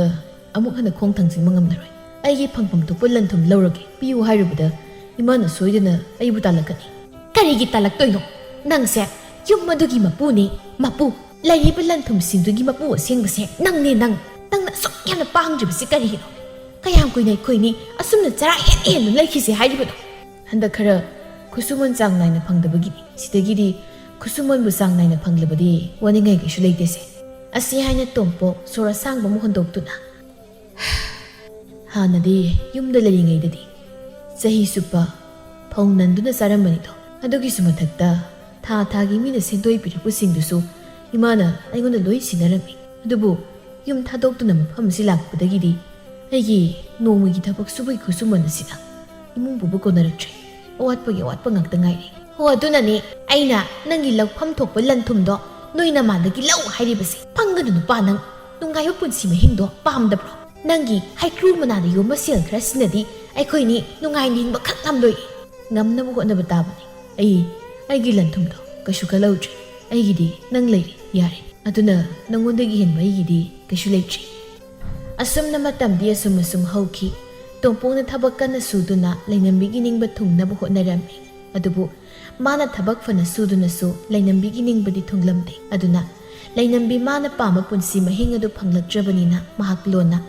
ꯑꯃꯨꯛ ꯍꯟꯅ ꯈꯣꯡ ꯊꯥꯡꯖꯤꯟꯕ ꯉꯝꯂꯔꯣꯏ꯫ ꯑꯩꯒꯤ ꯐꯪꯐꯝ ꯊꯣꯛꯄ ꯂꯟ ꯊꯨꯝ ꯂꯧꯔꯒꯦ, ꯄꯤꯌꯨ ꯍꯥꯏꯔꯨꯕꯗ ꯏꯃꯥꯅ ꯁꯣꯏꯗꯅ ꯑꯩꯕꯨ ꯇꯥꯜꯂꯛꯀꯅꯤ꯫ ꯀꯔꯤꯒꯤ ꯇꯥꯜꯂꯛꯇꯣꯏꯅꯣ? ꯅꯪꯁꯦ ꯌꯨꯝ ꯑꯗꯨꯒꯤ ꯃꯄꯨꯅꯤ, ꯃꯄꯨ꯫ ꯂꯩꯔꯤꯕ ꯂꯟ ꯊꯨꯝꯁꯤꯡꯗꯨꯒꯤ ꯃꯄꯨ ꯑꯁꯦꯡꯕꯁꯦ ꯅꯪꯅꯦ, ꯅꯪ꯫ ꯅꯪꯅ ꯑꯁꯨꯛ ꯌꯥꯝꯅ ꯄꯥꯡꯗ꯭ꯔꯤꯕꯁꯤ ꯀꯔꯤꯒꯤꯅꯣ? ꯀꯌꯥꯝ ꯀꯨꯏꯅ ꯑꯩꯈꯣꯏꯅꯤ ꯑꯁꯨꯝꯅ ꯆꯔꯥ ꯍꯦꯟ ꯍꯦꯟꯗꯨꯅ ꯂꯩꯈꯤꯁꯦ ꯍꯥꯏꯔꯤꯕꯅꯣ? ꯍꯟꯗꯛ ꯈꯔ ꯈꯨꯠꯁꯨꯃꯟ ꯆꯥꯡ ꯅꯥꯏꯅ ꯐꯪꯗꯕꯒꯤꯅꯤ꯫ ꯁꯤꯗꯒꯤꯗꯤ ꯈꯨꯠꯁꯨꯃꯟꯕꯨ ꯆꯥꯡ ꯅꯥꯏꯅ ꯐꯪꯂꯕꯗꯤ ꯋꯥꯅꯤꯡꯉꯥꯏ ꯀꯩꯁꯨ ꯂꯩꯇꯦꯁꯦ꯫ ꯑꯁꯤ ꯍꯥꯏꯅ ꯇꯣꯝꯄꯣꯛ ꯁꯣꯔ ꯑꯁꯥꯡꯕ ꯑꯃ ꯍꯣꯟꯗꯣꯛꯇꯨꯅ, ꯍꯥꯟꯅꯗꯤ ꯌꯨꯝꯗ ꯂꯩꯔꯤꯉꯩꯗꯗꯤ ꯆꯍꯤ ꯆꯨꯞꯄ ꯐꯧ ꯅꯟꯗꯨꯅ ꯆꯥꯔꯝꯕꯅꯤꯗꯣ꯫ ꯑꯗꯨꯒꯤꯁꯨ ꯃꯊꯛꯇ ꯊꯥ ꯊꯥꯒꯤ ꯃꯤꯅ ꯁꯦꯟꯗꯣꯏ ꯄꯤꯔꯛꯄꯁꯤꯡꯗꯨꯁꯨ ꯏꯃꯥꯅ ꯑꯩꯉꯣꯟꯗ ꯂꯣꯏ ꯁꯤꯟꯅꯔꯝꯃꯤ꯫ ꯑꯗꯨꯕꯨ ꯌꯨꯝ ꯊꯥꯗꯣꯛꯇꯨꯅ ꯃꯐꯝ ꯑꯁꯤ ꯂꯥꯛꯄꯗꯒꯤꯗꯤ ꯑꯩꯒꯤ ꯅꯣꯡꯃꯒꯤ ꯊꯕꯛ ꯁꯨꯕꯒꯤ ꯈꯨꯠꯁꯨꯃꯟ ꯑꯁꯤꯅ ꯏꯃꯨꯡ ꯄꯨꯕ ꯀꯣꯟꯅꯔꯛꯇ꯭ꯔꯦ꯫ ꯑꯋꯥꯠꯄꯒꯤ ꯑꯋꯥꯠꯄ ꯉꯥꯛꯇ ꯉꯥꯏꯔꯦ꯫ ꯍꯣ, ꯑꯗꯨꯅꯅꯦ ꯑꯩꯅ ꯅꯪꯒꯤ ꯂꯧꯐꯝ ꯊꯣꯛꯄ ꯂꯟ ꯊꯨꯝꯗꯣ ꯅꯣꯏ ꯅꯃꯥꯗꯒꯤ ꯂꯧ ꯍꯥꯏꯔꯤꯕꯁꯦ꯫ ꯄꯪꯒꯅꯨ ꯅꯨꯄꯥ ꯅꯪ꯫ ꯅꯨꯡꯉꯥꯏꯕ ꯄꯨꯟꯁꯤ ꯃꯍꯤꯡꯗꯣ ꯄꯥꯝꯗꯕ꯭ꯔꯣ? ꯅꯪꯒꯤ ꯍꯩꯀ꯭ꯔꯨ ꯃꯅꯥꯗ ꯌꯣꯝꯕ ꯁꯦꯜ ꯈꯔꯁꯤꯅꯗꯤ ꯑꯩꯈꯣꯏꯅꯤ ꯅꯨꯡꯉꯥꯏꯅ ꯍꯤꯡꯕ ꯈꯛ ꯉꯝꯂꯣꯏ꯫ ꯉꯝꯅꯕ ꯍꯣꯠꯅꯕ ꯇꯥꯕꯅꯤ꯫ ꯑꯩ ꯑꯩꯒꯤ ꯂꯟ ꯊꯨꯝꯗꯣ ꯀꯩꯁꯨ ꯈꯜꯍꯧꯗ꯭ꯔꯦ꯫ ꯑꯩꯒꯤꯗꯤ ꯅꯪ ꯂꯩꯔꯦ, ꯌꯥꯔꯦ꯫ ꯑꯗꯨꯅ ꯅꯪꯉꯣꯟꯗꯒꯤ ꯍꯦꯟꯕ ꯑꯩꯒꯤꯗꯤ ꯀꯩꯁꯨ ꯂꯩꯇ꯭ꯔꯦ꯫ ꯑꯁꯨꯝꯅ ꯃꯇꯝꯗꯤ ꯑꯁꯨꯝ ꯑꯁꯨꯝ ꯍꯧꯈꯤ꯫ ꯇꯣꯝꯄꯣꯛꯅ ꯊꯕꯛ ꯀꯟꯅ ꯁꯨꯗꯨꯅ ꯂꯩꯅꯝꯕꯤꯒꯤ ꯅꯤꯡꯕ ꯊꯨꯡꯅꯕ ꯍꯣꯠꯅꯔꯝꯃꯤ꯫ ꯑꯗꯨꯕꯨ ꯃꯥꯅ ꯊꯕꯛ ꯐꯅ ꯁꯨꯗꯨꯅꯁꯨ ꯂꯩꯅꯝꯕꯤꯒꯤ ꯅꯤꯡꯕꯗꯤ ꯊꯨꯡꯂꯝꯗꯦ꯫ ꯑꯗꯨꯅ ꯂꯩꯅꯝꯕꯤ ꯃꯥꯅ ꯄꯥꯝꯕ ꯄꯨꯟꯁꯤ ꯃꯍꯤꯡ ꯑꯗꯨ ꯐꯪꯂꯛꯇ꯭ꯔꯕꯅꯤꯅ ꯃꯍꯥꯛ ꯂꯣꯟꯅ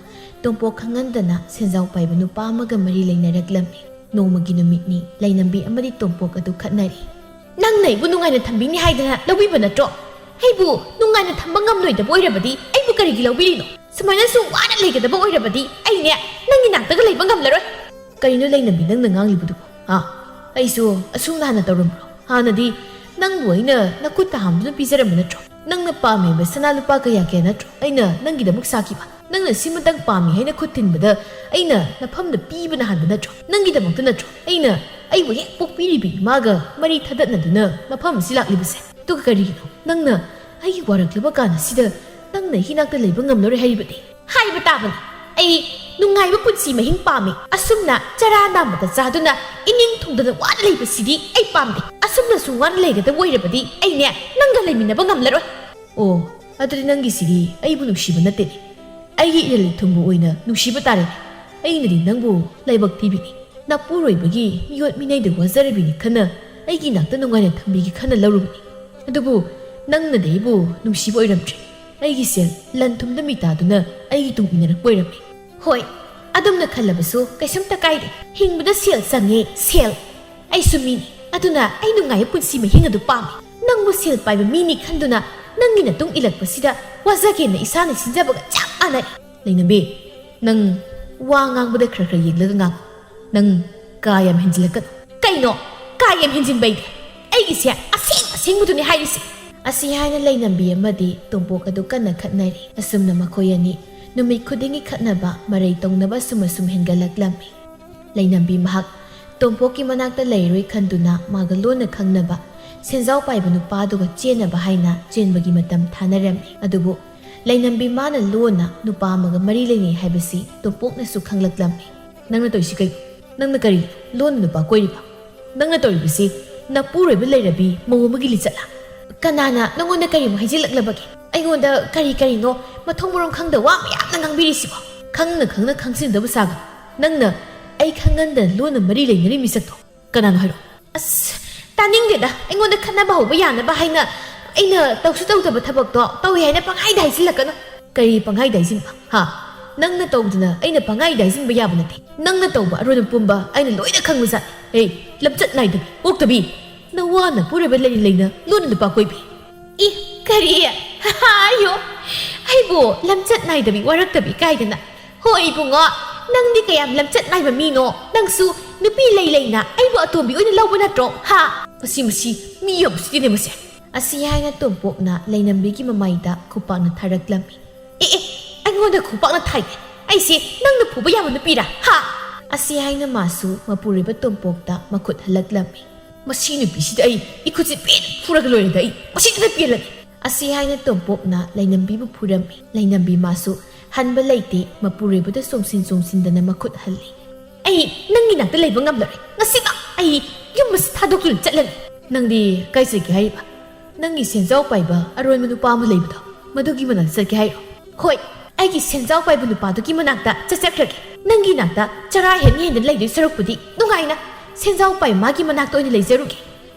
ꯇꯣꯝꯄꯣꯛ ꯈꯪꯍꯟꯗꯅ ꯁꯦꯟꯖꯥꯎ ꯄꯥꯏꯕ ꯅꯨꯄꯥ ꯑꯃꯒ ꯃꯔꯤ ꯂꯩꯅꯔꯛꯂꯝꯃꯤ꯫ ꯅꯣꯡꯃꯒꯤ ꯅꯨꯃꯤꯠꯅꯤ, ꯂꯩꯅꯝꯕꯤ ꯑꯃꯗꯤ ꯇꯣꯝꯄꯣꯛ ꯑꯗꯨ ꯈꯠꯅꯔꯤ꯫ "ꯅꯪꯅ ꯑꯩꯕꯨ ꯅꯨꯡꯉꯥꯏꯅ ꯊꯝꯕꯤꯅꯤ ꯍꯥꯏꯗꯅ ꯂꯧꯕꯤꯕ ꯅꯠꯇ꯭ꯔꯣ? ꯑꯩꯕꯨ ꯅꯨꯡꯉꯥꯏꯅ ꯊꯝꯕ ꯉꯝꯂꯣꯏꯗꯕ ꯑꯣꯏꯔꯕꯗꯤ ꯑꯩꯕꯨ ꯀꯔꯤꯒꯤ ꯂꯧꯕꯤꯔꯤꯅꯣ? ꯁꯨꯃꯥꯏꯅꯁꯨ ꯋꯥꯅ ꯂꯩꯒꯗꯕ ꯑꯣꯏꯔꯕꯗꯤ ꯑꯩꯅꯦ ꯅꯪꯒꯤ ꯅꯥꯛꯇꯒ ꯂꯩꯕ ꯉꯝꯂꯔꯣꯏ꯫" "ꯀꯔꯤꯅꯣ ꯂꯩꯅꯝꯕꯤ ꯅꯪꯅ ꯉꯥꯡꯂꯤꯕꯗꯨꯕꯨ? ꯍꯥ? ꯑꯩꯁꯨ ꯑꯁꯨꯝꯅ ꯍꯥꯟꯅ ꯇꯧꯔꯝꯕ꯭ꯔꯣ? ꯍꯥꯟꯅꯗꯤ ꯅꯪꯕꯨ ꯑꯩꯅ ꯅꯈꯨꯠꯇ ꯍꯥꯝꯗꯨꯅ ꯄꯤꯖꯔꯝꯕ ꯅꯠꯇ꯭ꯔꯣ? ꯅꯪꯅ ꯄꯥꯝꯃꯤꯕ ꯁꯅꯥ ꯂꯨꯄꯥ ꯀꯌꯥ ꯀꯌꯥ ꯅꯠꯇ꯭ꯔꯣ ꯑꯩꯅ ꯅꯪꯒꯤꯗꯃꯛ ꯁꯥꯈꯤꯕ? ꯅꯪꯅ ꯁꯤꯃꯇꯪ ꯄꯥꯝꯃꯤ ꯍꯥꯏꯅ ꯈꯨꯠ ꯊꯤꯟꯕꯗ ꯑꯩꯅ ꯅꯐꯝꯗ ꯄꯤꯕꯅ ꯍꯥꯟꯕ ꯅꯠꯇ꯭ꯔꯣ? ꯅꯪꯒꯤꯗꯃꯛꯇ ꯅꯠꯇ꯭ꯔꯣ ꯑꯩꯅ ꯑꯩꯕꯨ ꯍꯦꯛ ꯄꯣꯛꯄꯤꯔꯤꯕ ꯏꯃꯥꯒ ꯃꯔꯤ ꯊꯗꯠꯅꯗꯨꯅ ꯃꯐꯝ ꯑꯁꯤ ꯂꯥꯛꯂꯤꯕꯁꯦ? ꯑꯗꯨꯒ ꯀꯔꯤꯒꯤꯅꯣ ꯅꯪꯅ ꯑꯩꯒꯤ ꯋꯥꯔꯛꯂꯕ ꯀꯥꯟ ꯑꯁꯤꯗ ꯅꯪꯅ ꯑꯩꯒꯤ ꯅꯥꯛꯇ ꯂꯩꯕ ꯉꯝꯂꯔꯣꯏ ꯍꯥꯏꯔꯤꯕꯗꯤ?" ꯍꯥꯏꯕ ꯇꯥꯕꯅꯤ꯫ ꯑꯩ ꯅꯨꯡꯉꯥꯏꯕ ꯄꯨꯟꯁꯤ ꯃꯍꯤꯡ ꯄꯥꯝꯃꯤ꯫ ꯑꯁꯨꯝꯅ ꯆꯔꯥ ꯅꯥꯝꯃꯗ ꯆꯥꯗꯨꯅ ꯏꯅꯤꯡ ꯊꯨꯡꯗꯅ ꯋꯥꯅ ꯂꯩꯕꯁꯤꯗꯤ ꯑꯩ ꯄꯥꯝꯗꯦ꯫ ꯑꯁꯨꯝꯅꯁꯨ ꯋꯥꯅ ꯂꯩꯒꯗꯕ ꯑꯣꯏꯔꯕꯗꯤ ꯑꯩꯅꯦ ꯅꯪꯒ ꯂꯩꯃꯤꯟꯅꯕ ꯉꯝꯂꯔꯣꯏ꯫ ꯑꯣ, ꯑꯗꯨꯗꯤ ꯅꯪꯒꯤꯁꯤꯗꯤ ꯑꯩꯕꯨ ꯅꯨꯡꯁꯤꯕ ꯅꯠꯇꯦꯅꯦ꯫ ꯑꯩꯒꯤ ꯏꯔꯜ ꯏꯊꯨꯝꯕꯨ ꯑꯣꯏꯅ ꯅꯨꯡꯁꯤꯕ ꯇꯥꯔꯦ꯫ ꯑꯩꯅꯗꯤ ꯅꯪꯕꯨ ꯂꯥꯏꯕꯛ ꯊꯤꯕꯤꯅꯤ꯫ ꯅꯄꯨꯔꯣꯏꯕꯒꯤ ꯃꯤꯑꯣꯠ ꯃꯤꯅꯩꯗ ꯋꯥꯖꯔꯕꯤꯅꯤ ꯈꯟꯅ ꯑꯩꯒꯤ ꯅꯥꯛꯇ ꯅꯨꯡꯉꯥꯏꯅ ꯊꯝꯕꯤꯒꯦ ꯈꯟꯅ ꯂꯧꯔꯨꯕꯅꯤ꯫ ꯑꯗꯨꯕꯨ ꯅꯪꯅꯗꯤ ꯑꯩꯕꯨ ꯅꯨꯡꯁꯤꯕ ꯑꯣꯏꯔꯝꯗ꯭ꯔꯦ꯫ ꯑꯩꯒꯤ ꯁꯦꯜ ꯂꯟ ꯊꯨꯝꯗ ꯃꯤꯇꯥꯗꯨꯅ ꯑꯩꯒꯤ ꯇꯨꯡ ꯏꯟꯅꯔꯛꯄ ꯑꯣꯏꯔꯝꯃꯤ꯫ ꯍꯣꯏ, ꯑꯗꯨꯝꯅ ꯈꯜꯂꯕꯁꯨ ꯀꯩꯁꯨꯝꯇ ꯀꯥꯏꯗꯦ꯫ ꯍꯤꯡꯕꯗ ꯁꯦꯜ ꯆꯪꯉꯦ, ꯁꯦꯜ꯫ ꯑꯩꯁꯨ ꯃꯤꯅꯤ, ꯑꯗꯨꯅ ꯑꯩ ꯅꯨꯡꯉꯥꯏꯕ ꯄꯨꯟꯁꯤ ꯃꯍꯤꯡ ꯑꯗꯨ ꯄꯥꯝꯃꯤ꯫ ꯅꯪꯕꯨ ꯁꯦꯜ ꯄꯥꯏꯕ ꯃꯤꯅꯤ ꯈꯟꯗꯨꯅ ꯅꯪꯒꯤ ꯅꯇꯨꯡ ꯏꯜꯂꯛꯄꯁꯤꯗ ꯋꯥꯖꯒꯦꯅ ꯏꯁꯥꯅ ꯁꯤꯟꯖꯕꯒ ꯆꯞ ꯃꯥꯟꯅꯩ꯫ ꯂꯩꯅꯕꯤ, ꯅꯪ ꯋꯥ ꯉꯥꯡꯕꯗ ꯈꯔ ꯈꯔ ꯌꯦꯡꯂꯒ ꯉꯥꯡꯉꯨ꯫ ꯅꯪ ꯀꯥ ꯌꯥꯝ ꯍꯦꯟꯖꯤꯜꯂꯛꯀꯅꯨ꯫ ꯀꯩꯅꯣ? ꯀꯥ ꯌꯥꯝ ꯍꯦꯟꯖꯤꯟꯕꯩꯗꯤ? ꯑꯩꯒꯤꯁꯦ ꯑꯁꯦꯡ ꯑꯁꯦꯡꯕꯗꯨꯅꯤ ꯍꯥꯏꯔꯤꯁꯦ꯫ ꯑꯁꯤ ꯍꯥꯏꯅ ꯂꯩꯅꯝꯕꯤ ꯑꯃꯗꯤ ꯇꯣꯝꯄꯣꯛ ꯑꯗꯨ ꯀꯟꯅ ꯈꯠꯅꯔꯤ꯫ ꯑꯁꯨꯝꯅ ꯃꯈꯣꯏ ꯑꯅꯤ ꯅꯨꯃꯤꯠ ꯈꯨꯗꯤꯡꯒꯤ ꯈꯠꯅꯕ, ꯃꯔꯩ ꯇꯧꯅꯕ ꯑꯁꯨꯝ ꯑꯁꯨꯝ ꯍꯦꯟꯒꯠꯂꯛꯂꯝꯃꯤ꯫ ꯂꯩꯅꯝꯕꯤ ꯃꯍꯥꯛ ꯇꯣꯝꯄꯣꯛꯀꯤ ꯃꯅꯥꯛꯇ ꯂꯩꯔꯣꯏ ꯈꯟꯗꯨꯅ ꯃꯥꯒ ꯂꯣꯟꯅ ꯈꯪꯅꯕ, ꯁꯦꯟꯖꯥꯎ ꯄꯥꯏꯕ ꯅꯨꯄꯥꯗꯨꯒ ꯆꯦꯟꯅꯕ ꯍꯥꯏꯅ ꯆꯦꯟꯕꯒꯤ ꯃꯇꯝ ꯊꯥꯅꯔꯝꯃꯤ꯫ ꯑꯗꯨꯕꯨ ꯂꯩꯅꯝꯕꯤ ꯃꯥꯅ ꯂꯣꯟꯅ ꯅꯨꯄꯥ ꯑꯃꯒ ꯃꯔꯤ ꯂꯩꯅꯩ ꯍꯥꯏꯕꯁꯤ ꯇꯣꯝꯄꯣꯛꯅꯁꯨ ꯈꯪꯂꯛꯂꯝꯃꯤ꯫ "ꯅꯪꯅ ꯇꯧꯔꯤꯁꯤ ꯀꯩꯅꯣ? ꯅꯪꯅ ꯀꯔꯤ ꯂꯣꯟꯅ ꯅꯨꯄꯥ ꯀꯣꯏꯔꯤꯕ? ꯅꯪꯅ ꯇꯧꯔꯤꯕꯁꯤ ꯅꯄꯨꯔꯣꯏꯕ ꯂꯩꯔꯕꯤ ꯃꯧ ꯑꯃꯒꯤ ꯂꯤꯆꯠꯂꯥ?" "ꯀꯅꯥꯅ ꯅꯪꯉꯣꯟꯗ ꯀꯔꯤꯃꯨꯛ ꯍꯥꯏꯖꯤꯜꯂꯛꯂꯕꯒꯦ? ꯑꯩꯉꯣꯟꯗ ꯀꯔꯤ ꯀꯔꯤꯅꯣ ꯃꯊꯣꯡ ꯃꯔꯝ ꯈꯪꯗ ꯋꯥ ꯃꯌꯥꯝꯅ ꯉꯥꯡꯕꯤꯔꯤꯁꯤꯕꯣ? ꯈꯪꯅ ꯈꯪꯅ ꯈꯪꯁꯤꯟꯗꯕ ꯁꯥꯒꯅꯨ꯫ ꯅꯪꯅ ꯑꯩ ꯈꯪꯍꯟꯗꯅ ꯂꯣꯟꯅ ꯃꯔꯤ ꯂꯩꯅꯔꯤ ꯃꯤꯁꯛꯇꯣ ꯀꯅꯥꯅꯣ ꯍꯥꯏꯔꯣ?" "ꯑꯁ, ꯇꯥꯅꯤꯡꯗꯦꯗ꯫ ꯑꯩꯉꯣꯟꯗ ꯈꯠꯅꯕ ꯍꯧꯕ ꯌꯥꯅꯕ ꯍꯥꯏꯅ ꯑꯩꯅ ꯇꯧꯁꯨ ꯇꯧꯗꯕ ꯊꯕꯛꯇꯣ ꯇꯧꯏ ꯍꯥꯏꯅ ꯄꯪꯍꯥꯏꯗ ꯍꯥꯏꯖꯤꯜꯂꯛꯀꯅꯨ꯫" "ꯀꯔꯤ ꯄꯪꯍꯥꯏꯗ ꯍꯥꯏꯖꯤꯟꯕ? ꯍꯥ? ꯅꯪꯅ ꯇꯧꯗꯅ ꯑꯩꯅ ꯄꯪꯍꯥꯏꯗ ꯍꯥꯏꯖꯤꯟꯕ ꯌꯥꯕ ꯅꯠꯇꯦ꯫ ꯅꯪꯅ ꯇꯧꯕ ꯑꯔꯣꯟꯕ ꯄꯨꯝꯕ ꯑꯩꯅ ꯂꯣꯏꯅ ꯈꯪꯕꯖꯥꯠꯅꯤ꯫ ꯑꯦ, ꯂꯝꯆꯠ ꯅꯥꯏꯗꯕꯤ, ꯑꯣꯛꯇꯕꯤ! ꯅꯋꯥ ꯅꯄꯨꯔꯣꯏꯕ ꯂꯩꯅ ꯂꯩꯅ ꯂꯣꯟꯅ ꯅꯨꯄꯥ ꯀꯣꯏꯕꯤ!" "ꯏ, ꯀꯔꯤ? ꯑꯌꯣ! ꯑꯩꯕꯨ ꯂꯝꯆꯠ ꯅꯥꯏꯗꯕꯤ, ꯋꯥꯔꯛꯇꯕꯤ ꯀꯥꯏꯗꯅ? ꯍꯣꯏ ꯏꯕꯨꯡꯉꯣ, ꯅꯪꯗꯤ ꯀꯌꯥꯝ ꯂꯝꯆꯠ ꯅꯥꯏꯕ ꯃꯤꯅꯣ? ꯅꯪꯁꯨ ꯅꯨꯄꯤ ꯂꯩ ꯂꯩꯅ ꯑꯩꯕꯨ ꯑꯇꯣꯝꯕꯤ ꯑꯣꯏꯅ ꯂꯧꯕ ꯅꯠꯇ꯭ꯔꯣ? ꯍꯥ? ꯃꯁꯤ, ꯃꯁꯤ, ꯃꯤ ꯌꯥꯝ ꯎꯁꯤꯠꯇꯦꯅꯦ ꯃꯁꯦ!" ꯑꯁꯤ ꯍꯥꯏꯅ ꯇꯣꯝꯄꯣꯛꯅ ꯂꯩꯅꯝꯕꯤꯒꯤ ꯃꯃꯥꯏꯗ ꯈꯨꯄꯥꯛꯅ ꯊꯥꯔꯛꯂꯝꯃꯤ꯫ "ꯑꯦ, ꯑꯦ, ꯑꯩꯉꯣꯟꯗ ꯈꯨꯄꯥꯛꯅ ꯊꯥꯏꯅꯦ? ꯑꯩꯁꯦ ꯅꯪꯅ ꯐꯨꯕ ꯌꯥꯕ ꯅꯨꯄꯤꯔꯥ? ꯍꯥ?" ꯑꯁꯤ ꯍꯥꯏꯅ ꯃꯥꯁꯨ ꯃꯄꯨꯔꯣꯏꯕ ꯇꯣꯝꯄꯣꯛꯇ ꯃꯈꯨꯠ ꯍꯜꯂꯛꯂꯝꯃꯤ꯫ "ꯃꯁꯤ ꯅꯨꯄꯤꯁꯤꯗ ꯑꯩ ꯏꯈꯨꯠꯁꯤ ꯄꯦꯟꯅ ꯐꯨꯔꯒ ꯂꯣꯏꯔꯦꯗ, ꯑꯩ ꯃꯁꯤꯗꯅ ꯄꯦꯜꯂꯅꯤ!" ꯑꯁꯤ ꯍꯥꯏꯅ ꯇꯣꯝꯄꯣꯛꯅ ꯂꯩꯅꯝꯕꯤꯕꯨ ꯐꯨꯔꯝꯃꯤ꯫ ꯂꯩꯅꯝꯕꯤ ꯃꯥꯁꯨ ꯍꯟꯕ ꯂꯩꯇꯦ, ꯃꯄꯨꯔꯣꯏꯕꯗ ꯆꯣꯡꯁꯤꯟ ꯆꯣꯡꯁꯤꯟꯗꯅ ꯃꯈꯨꯠ ꯍꯜꯂꯤ꯫ "ꯑꯩ ꯅꯪꯒꯤ ꯅꯥꯛꯇ ꯂꯩꯕ ꯉꯝꯂꯔꯣꯏ꯫ ꯉꯁꯤꯃꯛ ꯑꯩ ꯌꯨꯝ ꯑꯁꯤ ꯊꯥꯗꯣꯛꯇꯨꯅ ꯆꯠꯂꯅꯤ꯫" "ꯅꯪꯗꯤ ꯀꯥꯏ ꯆꯠꯀꯦ ꯍꯥꯏꯔꯤꯕ? ꯅꯪꯒꯤ ꯁꯦꯟꯖꯥꯎ ꯄꯥꯏꯕ ꯑꯔꯣꯟꯕ ꯅꯨꯄꯥ ꯑꯃ ꯂꯩꯕꯗꯣ, ꯃꯗꯨꯒꯤ ꯃꯅꯥꯛꯇ ꯆꯠꯀꯦ ꯍꯥꯏꯔꯣ?" "ꯍꯣꯏ, ꯑꯩꯒꯤ ꯁꯦꯟꯖꯥꯎ ꯄꯥꯏꯕ ꯅꯨꯄꯥꯗꯨꯒꯤ ꯃꯅꯥꯛꯇ ꯆꯠꯆꯈ꯭ꯔꯒꯦ꯫ ꯅꯪꯒꯤ ꯅꯥꯛꯇ ꯆꯔꯥ ꯍꯦꯟ ꯍꯦꯟꯗꯅ ꯂꯩꯗꯣꯏ ꯁꯔꯨꯛꯄꯨꯗꯤ ꯅꯨꯡꯉꯥꯏꯅ ꯁꯦꯟꯖꯥꯎ ꯄꯥꯏꯕ ꯃꯥꯒꯤ ꯃꯅꯥꯛꯇ ꯑꯣꯏꯅ ꯂꯩꯖꯔꯨꯒꯦ꯫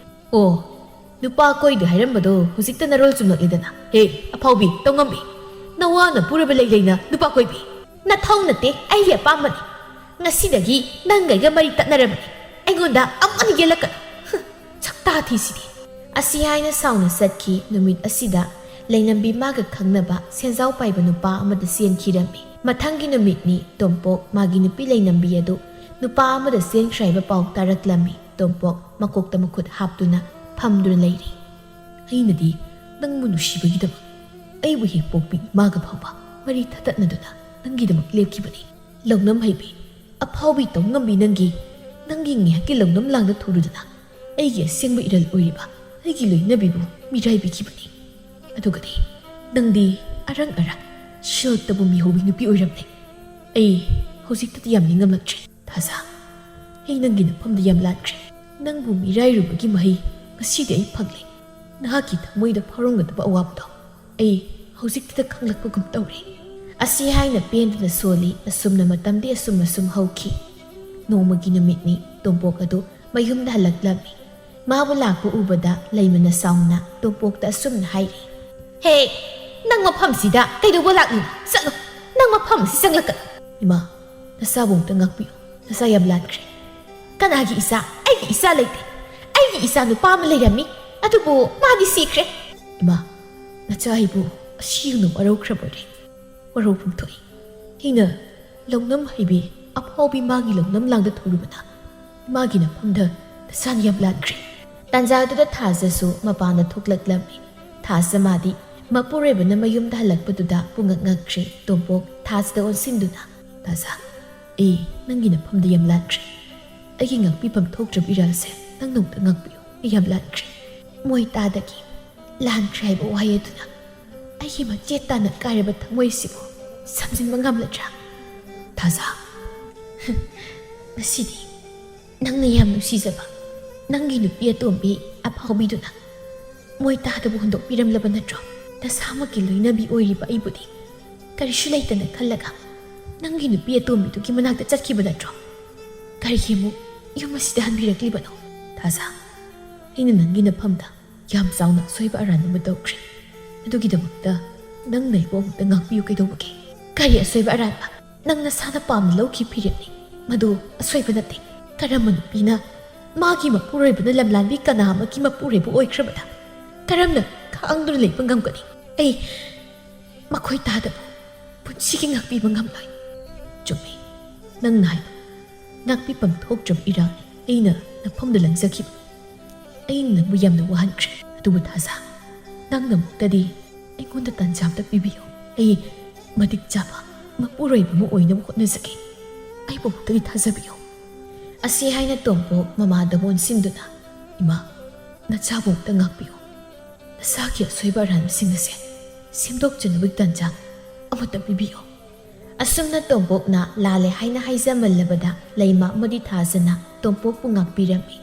ꯑꯣ, ꯅꯨꯄꯥ ꯀꯣꯏꯗꯦ ꯍꯥꯏꯔꯝꯕꯗꯣ ꯍꯧꯖꯤꯛꯇ ꯅꯔꯣꯜ ꯆꯨꯝꯂꯛꯂꯦꯗꯅ꯫ ꯍꯦ, ꯑꯐꯥꯎꯕꯤ, ꯇꯧꯉꯝꯕꯤ, ꯅꯋꯥꯅ ꯄꯨꯔꯕ ꯂꯩ ꯂꯩꯅ ꯅꯨꯄꯥ ꯀꯣꯏꯕꯤ? ꯅꯊꯧ ꯅꯠꯇꯦ, ꯑꯩꯒꯤ ꯑꯄꯥꯝꯕꯅꯤ꯫ ꯉꯁꯤꯗꯒꯤ ꯅꯪꯒ ꯑꯩꯒ ꯃꯔꯤ ꯇꯠꯅꯔꯕꯅꯤ꯫ ꯑꯩꯉꯣꯟꯗ ꯑꯃꯨꯛ ꯍꯟꯅ ꯌꯦꯜꯂꯛꯀꯅꯨ꯫ ꯍꯨꯝ, ꯁꯛꯇꯥ ꯊꯤꯁꯤꯗꯤ꯫ ꯑꯁꯤ ꯍꯥꯏꯅ ꯁꯥꯎꯅ ꯆꯠꯈꯤ꯫ ꯅꯨꯃꯤꯠ ꯑꯁꯤꯗ ꯂꯩꯅꯝꯕꯤ ꯃꯥꯒ ꯈꯪꯅꯕ ꯁꯦꯟꯖꯥꯎ ꯄꯥꯏꯕ ꯅꯨꯄꯥ ꯑꯃꯗ ꯆꯦꯟꯈꯤꯔꯝꯃꯤ꯫ ꯃꯊꯪꯒꯤ ꯅꯨꯃꯤꯠꯅꯤ꯫ ꯇꯣꯝꯄꯣꯛ ꯃꯥꯒꯤ ꯅꯨꯄꯤ ꯂꯩꯅꯝꯕꯤ ꯑꯗꯨ ꯅꯨꯄꯥ ꯑꯃꯗ ꯆꯦꯟꯈ꯭ꯔꯦ ꯍꯥꯏꯕ ꯄꯥꯎ ꯇꯥꯔꯛꯂꯝꯃꯤ꯫ ꯇꯣꯝꯄꯣꯛ ꯃꯀꯣꯛꯇ ꯃꯈꯨꯠ ꯍꯥꯞꯇꯨꯅ ꯐꯝꯗꯨꯅ ꯂꯩꯔꯤ꯫ ꯑꯩꯅꯗꯤ ꯅꯪꯕꯨ ꯅꯨꯡꯁꯤꯕꯒꯤꯗꯃꯛ ꯑꯩꯕꯨ ꯍꯦꯛ ꯄꯣꯛꯄꯤ ꯏꯃꯥꯒ ꯐꯥꯎꯕ ꯃꯔꯤ ꯊꯇꯠꯅꯗꯨꯅ ꯅꯪꯒꯤꯗꯃꯛ ꯂꯦꯞꯈꯤꯕꯅꯤ꯫ ꯂꯧꯅꯝ ꯍꯩꯕꯤ, ꯑꯐꯥꯎꯕꯤ, ꯇꯧꯉꯝꯕꯤ, ꯅꯪꯒꯤ, ꯅꯪꯒꯤ ꯉꯥꯏꯍꯥꯛꯀꯤ ꯂꯧꯅꯝ ꯂꯥꯡꯗ ꯊꯨꯔꯨꯗꯅ ꯑꯩꯒꯤ ꯑꯁꯦꯡꯕ ꯏꯔꯜ ꯑꯣꯏꯔꯤꯕ ꯑꯩꯒꯤ ꯂꯣꯏꯅꯕꯤꯕꯨ ꯃꯤꯔꯥꯏꯕꯤꯈꯤꯕꯅꯤ꯫ ꯑꯗꯨꯒꯗꯤ ꯅꯪꯗꯤ ꯑꯔꯪ ꯑꯔꯪ ꯁꯤꯜꯇꯕꯨ ꯃꯤꯍꯧꯕꯤ ꯅꯨꯄꯤ ꯑꯣꯏꯔꯝꯂꯦ꯫ ꯑꯩ ꯍꯧꯖꯤꯛꯇꯗꯤ ꯌꯥꯝ ꯅꯤꯡꯉꯝꯂꯛꯇ꯭ꯔꯦ꯫ ꯊꯥꯖ, ꯑꯩ ꯅꯪꯒꯤ ꯅꯐꯝꯗ ꯌꯥꯝ ꯂꯥꯟꯈ꯭ꯔꯦ꯫ ꯅꯪꯕꯨ ꯃꯤꯔꯥꯏꯔꯨꯕꯒꯤ ꯃꯍꯩ ꯉꯁꯤꯗꯤ ꯑꯩ ꯐꯪꯂꯦ꯫ ꯅꯍꯥꯛꯀꯤ ꯊꯃꯣꯏꯗ ꯐꯥꯎꯔꯝꯒꯗꯕ ꯑꯋꯥꯕꯗꯣ ꯑꯩ ꯍꯧꯖꯤꯛꯇꯗ ꯈꯪꯂꯛꯄꯒꯨꯝ ꯇꯧꯔꯦ꯫ ꯑꯁꯤ ꯍꯥꯏꯅ ꯄꯦꯟꯗꯅ ꯁꯣꯜꯂꯤ꯫ ꯑꯁꯨꯝꯅ ꯃꯇꯝꯗꯤ ꯑꯁꯨꯝ ꯑꯁꯨꯝ ꯍꯧꯈꯤ꯫ ꯅꯣꯡꯃꯒꯤ ꯅꯨꯃꯤꯠꯅꯤ꯫ ꯇꯣꯝꯄꯣꯛ ꯑꯗꯨ ꯃꯌꯨꯝꯗ ꯍꯜꯂꯛꯂꯝꯃꯤ꯫ ꯃꯥꯕꯨ ꯂꯥꯛꯄ ꯎꯕꯗ ꯂꯩꯃꯅ ꯁꯥꯎꯅ ꯇꯣꯝꯄꯣꯛꯇ ꯑꯁꯨꯝꯅ ꯍꯥꯏꯔꯤ, "ꯍꯦ, ꯅꯪ ꯃꯐꯝꯁꯤꯗ ꯀꯩꯗꯧꯕ ꯂꯥꯛꯂꯤꯅꯣ? ꯆꯠꯂꯣ, ꯅꯪ ꯃꯐꯝ ꯑꯁꯤ ꯆꯪꯂꯛꯀꯅꯨ꯫" "ꯏꯃꯥ, ꯅꯆꯥꯕꯨ ꯑꯃꯨꯛꯇ ꯉꯥꯛꯄꯤꯌꯨ, ꯅꯆꯥ ꯌꯥꯝ ꯂꯥꯟꯈ꯭ꯔꯦ꯫" "ꯀꯅꯥꯒꯤ ꯏꯆꯥ? ꯑꯩꯒꯤ ꯏꯆꯥ ꯂꯩꯇꯦ꯫ ꯑꯩꯒꯤ ꯏꯆꯥ ꯅꯨꯄꯥ ꯑꯃ ꯂꯩꯔꯝꯃꯤ, ꯑꯗꯨꯕꯨ ꯃꯥꯗꯤ ꯁꯤꯈ꯭ꯔꯦ꯫" "ꯏꯃꯥ, ꯅꯆꯥ ꯑꯩꯕꯨ ꯑꯁꯤꯒꯨꯝꯅ ꯋꯥꯔꯧꯈ꯭ꯔꯕꯣꯏꯔꯦ?" "ꯋꯥꯔꯧꯐꯝ ꯊꯣꯛꯏ꯫ ꯑꯩꯅ ꯂꯧꯅꯝ ꯍꯩꯕꯤ ꯑꯐꯥꯎꯕꯤ ꯃꯥꯒꯤ ꯂꯧꯅꯝ ꯂꯥꯡꯗ ꯊꯨꯔꯨꯕꯅ ꯏꯃꯥꯒꯤ ꯅꯐꯝꯗ ꯅꯆꯥꯅ ꯌꯥꯝ ꯂꯥꯟꯈ꯭ꯔꯦ꯫" ꯇꯥꯟꯖꯥꯗꯨꯗ ꯊꯥꯖꯁꯨ ꯃꯄꯥꯟꯗ ꯊꯣꯛꯂꯛꯂꯝꯃꯤ꯫ ꯊꯥꯖ ꯃꯥꯗꯤ ꯃꯄꯨꯔꯣꯏꯕꯅ ꯃꯌꯨꯝꯗ ꯍꯜꯂꯛꯄꯗꯨꯗ ꯄꯨꯡꯉꯛ ꯉꯛꯈ꯭ꯔꯦ꯫ ꯇꯣꯝꯄꯣꯛ ꯊꯥꯖꯗ ꯑꯣꯟꯁꯤꯟꯗꯨꯅ, "ꯊꯥꯖ, ꯑꯩ ꯅꯪꯒꯤ ꯅꯐꯝꯗ ꯌꯥꯝ ꯂꯥꯟꯈ꯭ꯔꯦ꯫ ꯑꯩꯒꯤ ꯉꯥꯛꯄꯤꯐꯝ ꯊꯣꯛꯇ꯭ꯔꯕ ꯏꯔꯥꯜꯁꯦ ꯅꯪꯅ ꯑꯃꯨꯛꯇ ꯉꯥꯛꯄꯤꯌꯨ꯫ ꯑꯩ ꯌꯥꯝ ꯂꯥꯟꯈ꯭ꯔꯦ꯫ ꯃꯣꯏ ꯇꯥꯗꯒꯤ ꯂꯥꯟꯈ꯭ꯔꯦ ꯍꯥꯏꯕ ꯋꯥꯍꯩ ꯑꯗꯨꯅ ꯑꯩꯒꯤ ꯃꯆꯦꯠ ꯇꯥꯅ ꯀꯥꯏꯔꯕ ꯊꯃꯣꯏꯁꯤꯕꯨ ꯁꯝꯖꯤꯟꯕ ꯉꯝꯂꯗ꯭ꯔꯥ? ꯊꯥꯖ, ꯉꯁꯤꯗꯤ ꯅꯪꯅ ꯌꯥꯝ ꯅꯨꯡꯁꯤꯖꯕ ꯅꯪꯒꯤ ꯅꯨꯄꯤ ꯑꯇꯣꯝꯕꯤ ꯑꯐꯥꯎꯕꯤꯗꯨꯅ ꯃꯣꯏ ꯇꯥꯗꯕꯨ ꯍꯨꯟꯗꯣꯛꯄꯤꯔꯝꯂꯕ ꯅꯠꯇ꯭ꯔꯣ? ꯅꯁꯥꯃꯛꯀꯤ ꯂꯣꯏꯅꯕꯤ ꯑꯣꯏꯔꯤꯕ ꯑꯩꯕꯨꯗꯤ ꯀꯔꯤꯁꯨ ꯂꯩꯇꯅ ꯈꯜꯂꯒ ꯅꯪꯒꯤ ꯅꯨꯄꯤ ꯑꯇꯣꯝꯕꯤꯗꯨꯒꯤ ꯃꯅꯥꯛꯇ ꯆꯠꯈꯤꯕ ꯅꯠꯇ꯭ꯔꯣ? ꯀꯔꯤꯒꯤ ꯑꯃꯨꯛ ꯌꯨꯝ ꯑꯁꯤꯗ ꯍꯟꯕꯤꯔꯛꯂꯤꯕꯅꯣ? ꯊꯥꯖ, ꯑꯩꯅ ꯅꯪꯒꯤ ꯅꯐꯝꯗ ꯌꯥꯝ ꯆꯥꯎꯅ ꯑꯁꯣꯏꯕ ꯑꯔꯥꯟꯕ ꯑꯃ ꯇꯧꯈ꯭ꯔꯦ꯫ ꯑꯗꯨꯒꯤꯗꯃꯛꯇ ꯅꯪꯅ ꯑꯩꯕꯨ ꯑꯃꯨꯛꯇ ꯉꯥꯛꯄꯤꯌꯨ ꯀꯩꯗꯧꯕꯒꯦ? ꯀꯔꯤ ꯑꯁꯣꯏꯕ ꯑꯔꯥꯟꯕ? ꯅꯪ ꯅꯁꯥꯅ ꯄꯥꯝꯅ ꯂꯧꯈꯤꯕ ꯐꯤꯔꯦꯞꯅꯤ꯫ ꯃꯗꯨ ꯑꯁꯣꯏꯕ ꯅꯠꯇꯦ꯫ ꯀꯔꯝꯕ ꯅꯨꯄꯤꯅ ꯃꯥꯒꯤ ꯃꯄꯨꯔꯣꯏꯕꯅ ꯂꯝꯂꯥꯟꯕꯤ ꯀꯅꯥ ꯑꯃꯒꯤ ꯃꯄꯨꯔꯣꯏꯕ ꯑꯣꯏꯈ꯭ꯔꯕꯗ ꯀꯔꯝꯅ ꯈꯥꯡꯗꯨꯅ ꯂꯩꯕ ꯉꯝꯒꯅꯤ? ꯑꯩ ꯃꯈꯣꯏ ꯇꯥꯗꯕ ꯄꯨꯟꯁꯤꯒꯤ ꯉꯥꯛꯄꯤꯕ ꯉꯝꯂꯣꯏ꯫ ꯆꯨꯝꯃꯤ, ꯅꯪꯅ ꯍꯥꯏꯕ ꯉꯥꯛꯄꯤꯐꯝ ꯊꯣꯛꯇ꯭ꯔꯕ ꯏꯔꯥꯜꯅꯤ ꯑꯩꯅ ꯅꯐꯝꯗ ꯂꯪꯖꯈꯤꯕ꯫ ꯑꯩꯅ ꯅꯪꯕꯨ ꯌꯥꯝꯅ ꯋꯥꯍꯟꯈ꯭ꯔꯦ꯫ ꯑꯗꯨꯕꯨ ꯊꯥꯖ, ꯅꯪꯅ ꯑꯃꯨꯛꯇꯗꯤ ꯑꯩꯉꯣꯟꯗ ꯇꯥꯟꯖꯥ ꯑꯃꯇ ꯄꯤꯕꯤꯌꯨ꯫ ꯑꯩ ꯃꯇꯤꯛ ꯆꯥꯕ ꯃꯄꯨꯔꯣꯏꯕ ꯑꯃ ꯑꯣꯏꯅꯕ ꯍꯣꯠꯅꯖꯒꯦ꯫ ꯑꯩꯕꯨ ꯑꯃꯨꯛꯇꯗꯤ ꯊꯥꯖꯕꯤꯌꯨ꯫ ꯑꯁꯤ ꯍꯥꯏꯅ ꯇꯣꯝꯄꯣꯛ ꯃꯃꯥꯗ ꯑꯣꯟꯁꯤꯟꯗꯨꯅ, "ꯏꯃꯥ, ꯅꯆꯥꯕꯨ ꯑꯃꯨꯛꯇ ꯉꯥꯛꯄꯤꯌꯨ꯫ ꯅꯁꯥꯒꯤ ꯑꯁꯣꯏꯕ ꯑꯔꯥꯟꯕꯁꯤꯡ ꯑꯁꯦ ꯁꯦꯝꯗꯣꯛꯆꯅꯕꯒꯤ ꯇꯥꯟꯖꯥ ꯑꯃꯠꯇ ꯄꯤꯕꯤꯌꯨ"꯫ ꯑꯁꯨꯝꯅ ꯇꯣꯝꯄꯣꯛꯅ ꯂꯥꯜꯂꯦ ꯍꯥꯏꯅ ꯍꯥꯏꯖꯃꯜꯂꯕꯗ ꯂꯩꯃ ꯑꯃꯗꯤ ꯊꯥꯖꯅ ꯇꯣꯝꯄꯣꯛꯄꯨ ꯉꯥꯛꯄꯤꯔꯝꯃꯤ꯫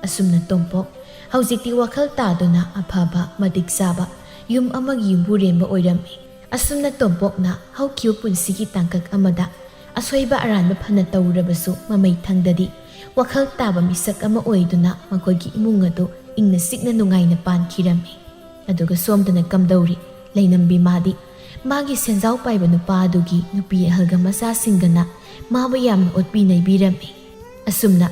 ꯑꯁꯨꯝꯅ ꯇꯣꯝꯄꯣꯛ ꯍꯧꯖꯤꯛꯇꯤ ꯋꯥꯈꯜ ꯇꯥꯗꯨꯅ ꯑꯐꯕ, ꯃꯇꯤꯛ ꯆꯥꯕ ꯌꯨꯝ ꯑꯃꯒꯤ ꯌꯨꯝꯕꯨꯔꯦꯝꯕ ꯑꯣꯏꯔꯝꯃꯤ꯫ ꯑꯁꯨꯝꯅ ꯇꯣꯝꯄꯣꯛꯅ ꯍꯧꯈꯤꯕ ꯄꯨꯟꯁꯤꯒꯤ ꯇꯥꯡꯀꯛ ꯑꯃꯗ ꯑꯁꯣꯏꯕ ꯑꯔꯥꯟꯕ ꯐꯅ ꯇꯧꯔꯨꯔꯕꯁꯨ, ꯃꯃꯩ ꯊꯪꯗꯗꯤ ꯋꯥꯈꯜ ꯇꯥꯕ ꯃꯤꯁꯛ ꯑꯃ ꯑꯣꯏꯗꯨꯅ ꯃꯈꯣꯏꯒꯤ ꯏꯃꯨꯡ ꯑꯗꯨ ꯏꯪꯅ ꯆꯤꯛꯅ ꯅꯨꯡꯉꯥꯏꯅ ꯄꯥꯟꯈꯤꯔꯝꯃꯤ꯫ ꯑꯗꯨꯒ ꯁꯣꯝꯗꯅ ꯀꯝꯗꯧꯔꯤ? ꯂꯩꯅꯝꯕꯤ ꯃꯥꯗꯤ ꯃꯥꯒꯤ ꯁꯦꯟꯖꯥꯎ ꯄꯥꯏꯕ ꯅꯨꯄꯥ ꯑꯗꯨꯒꯤ ꯅꯨꯄꯤ ꯑꯍꯜꯒ ꯃꯆꯥꯁꯤꯡꯒꯅ ꯃꯥꯕꯨ ꯌꯥꯝꯅ ꯑꯣꯠꯄꯤ ꯅꯩꯕꯤꯔꯝꯃꯤ꯫ ꯑꯁꯨꯝꯅ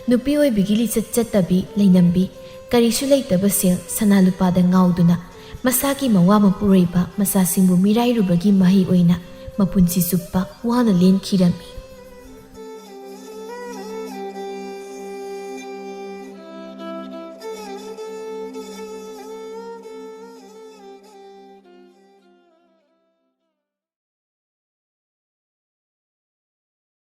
ꯅꯨꯄꯤ ꯑꯣꯏꯕꯤꯒꯤ ꯂꯤꯆꯠ ꯆꯠꯇꯕꯤ ꯂꯩꯅꯝꯕꯤ, ꯀꯔꯤꯁꯨ ꯂꯩꯇꯕ ꯁꯦꯜ ꯁꯅꯥ ꯂꯨꯄꯥꯗ ꯉꯥꯎꯗꯨꯅ ꯃꯁꯥꯒꯤ ꯃꯋꯥ ꯃꯄꯨꯔꯣꯏꯕ ꯃꯆꯥꯁꯤꯡꯕꯨ ꯃꯤꯔꯥꯏꯔꯨꯕꯒꯤ ꯃꯍꯩ ꯑꯣꯏꯅ ꯃꯄꯨꯟꯁꯤ ꯆꯨꯞꯄ ꯋꯥꯅ ꯂꯦꯟꯈꯤꯔꯝꯃꯤ꯫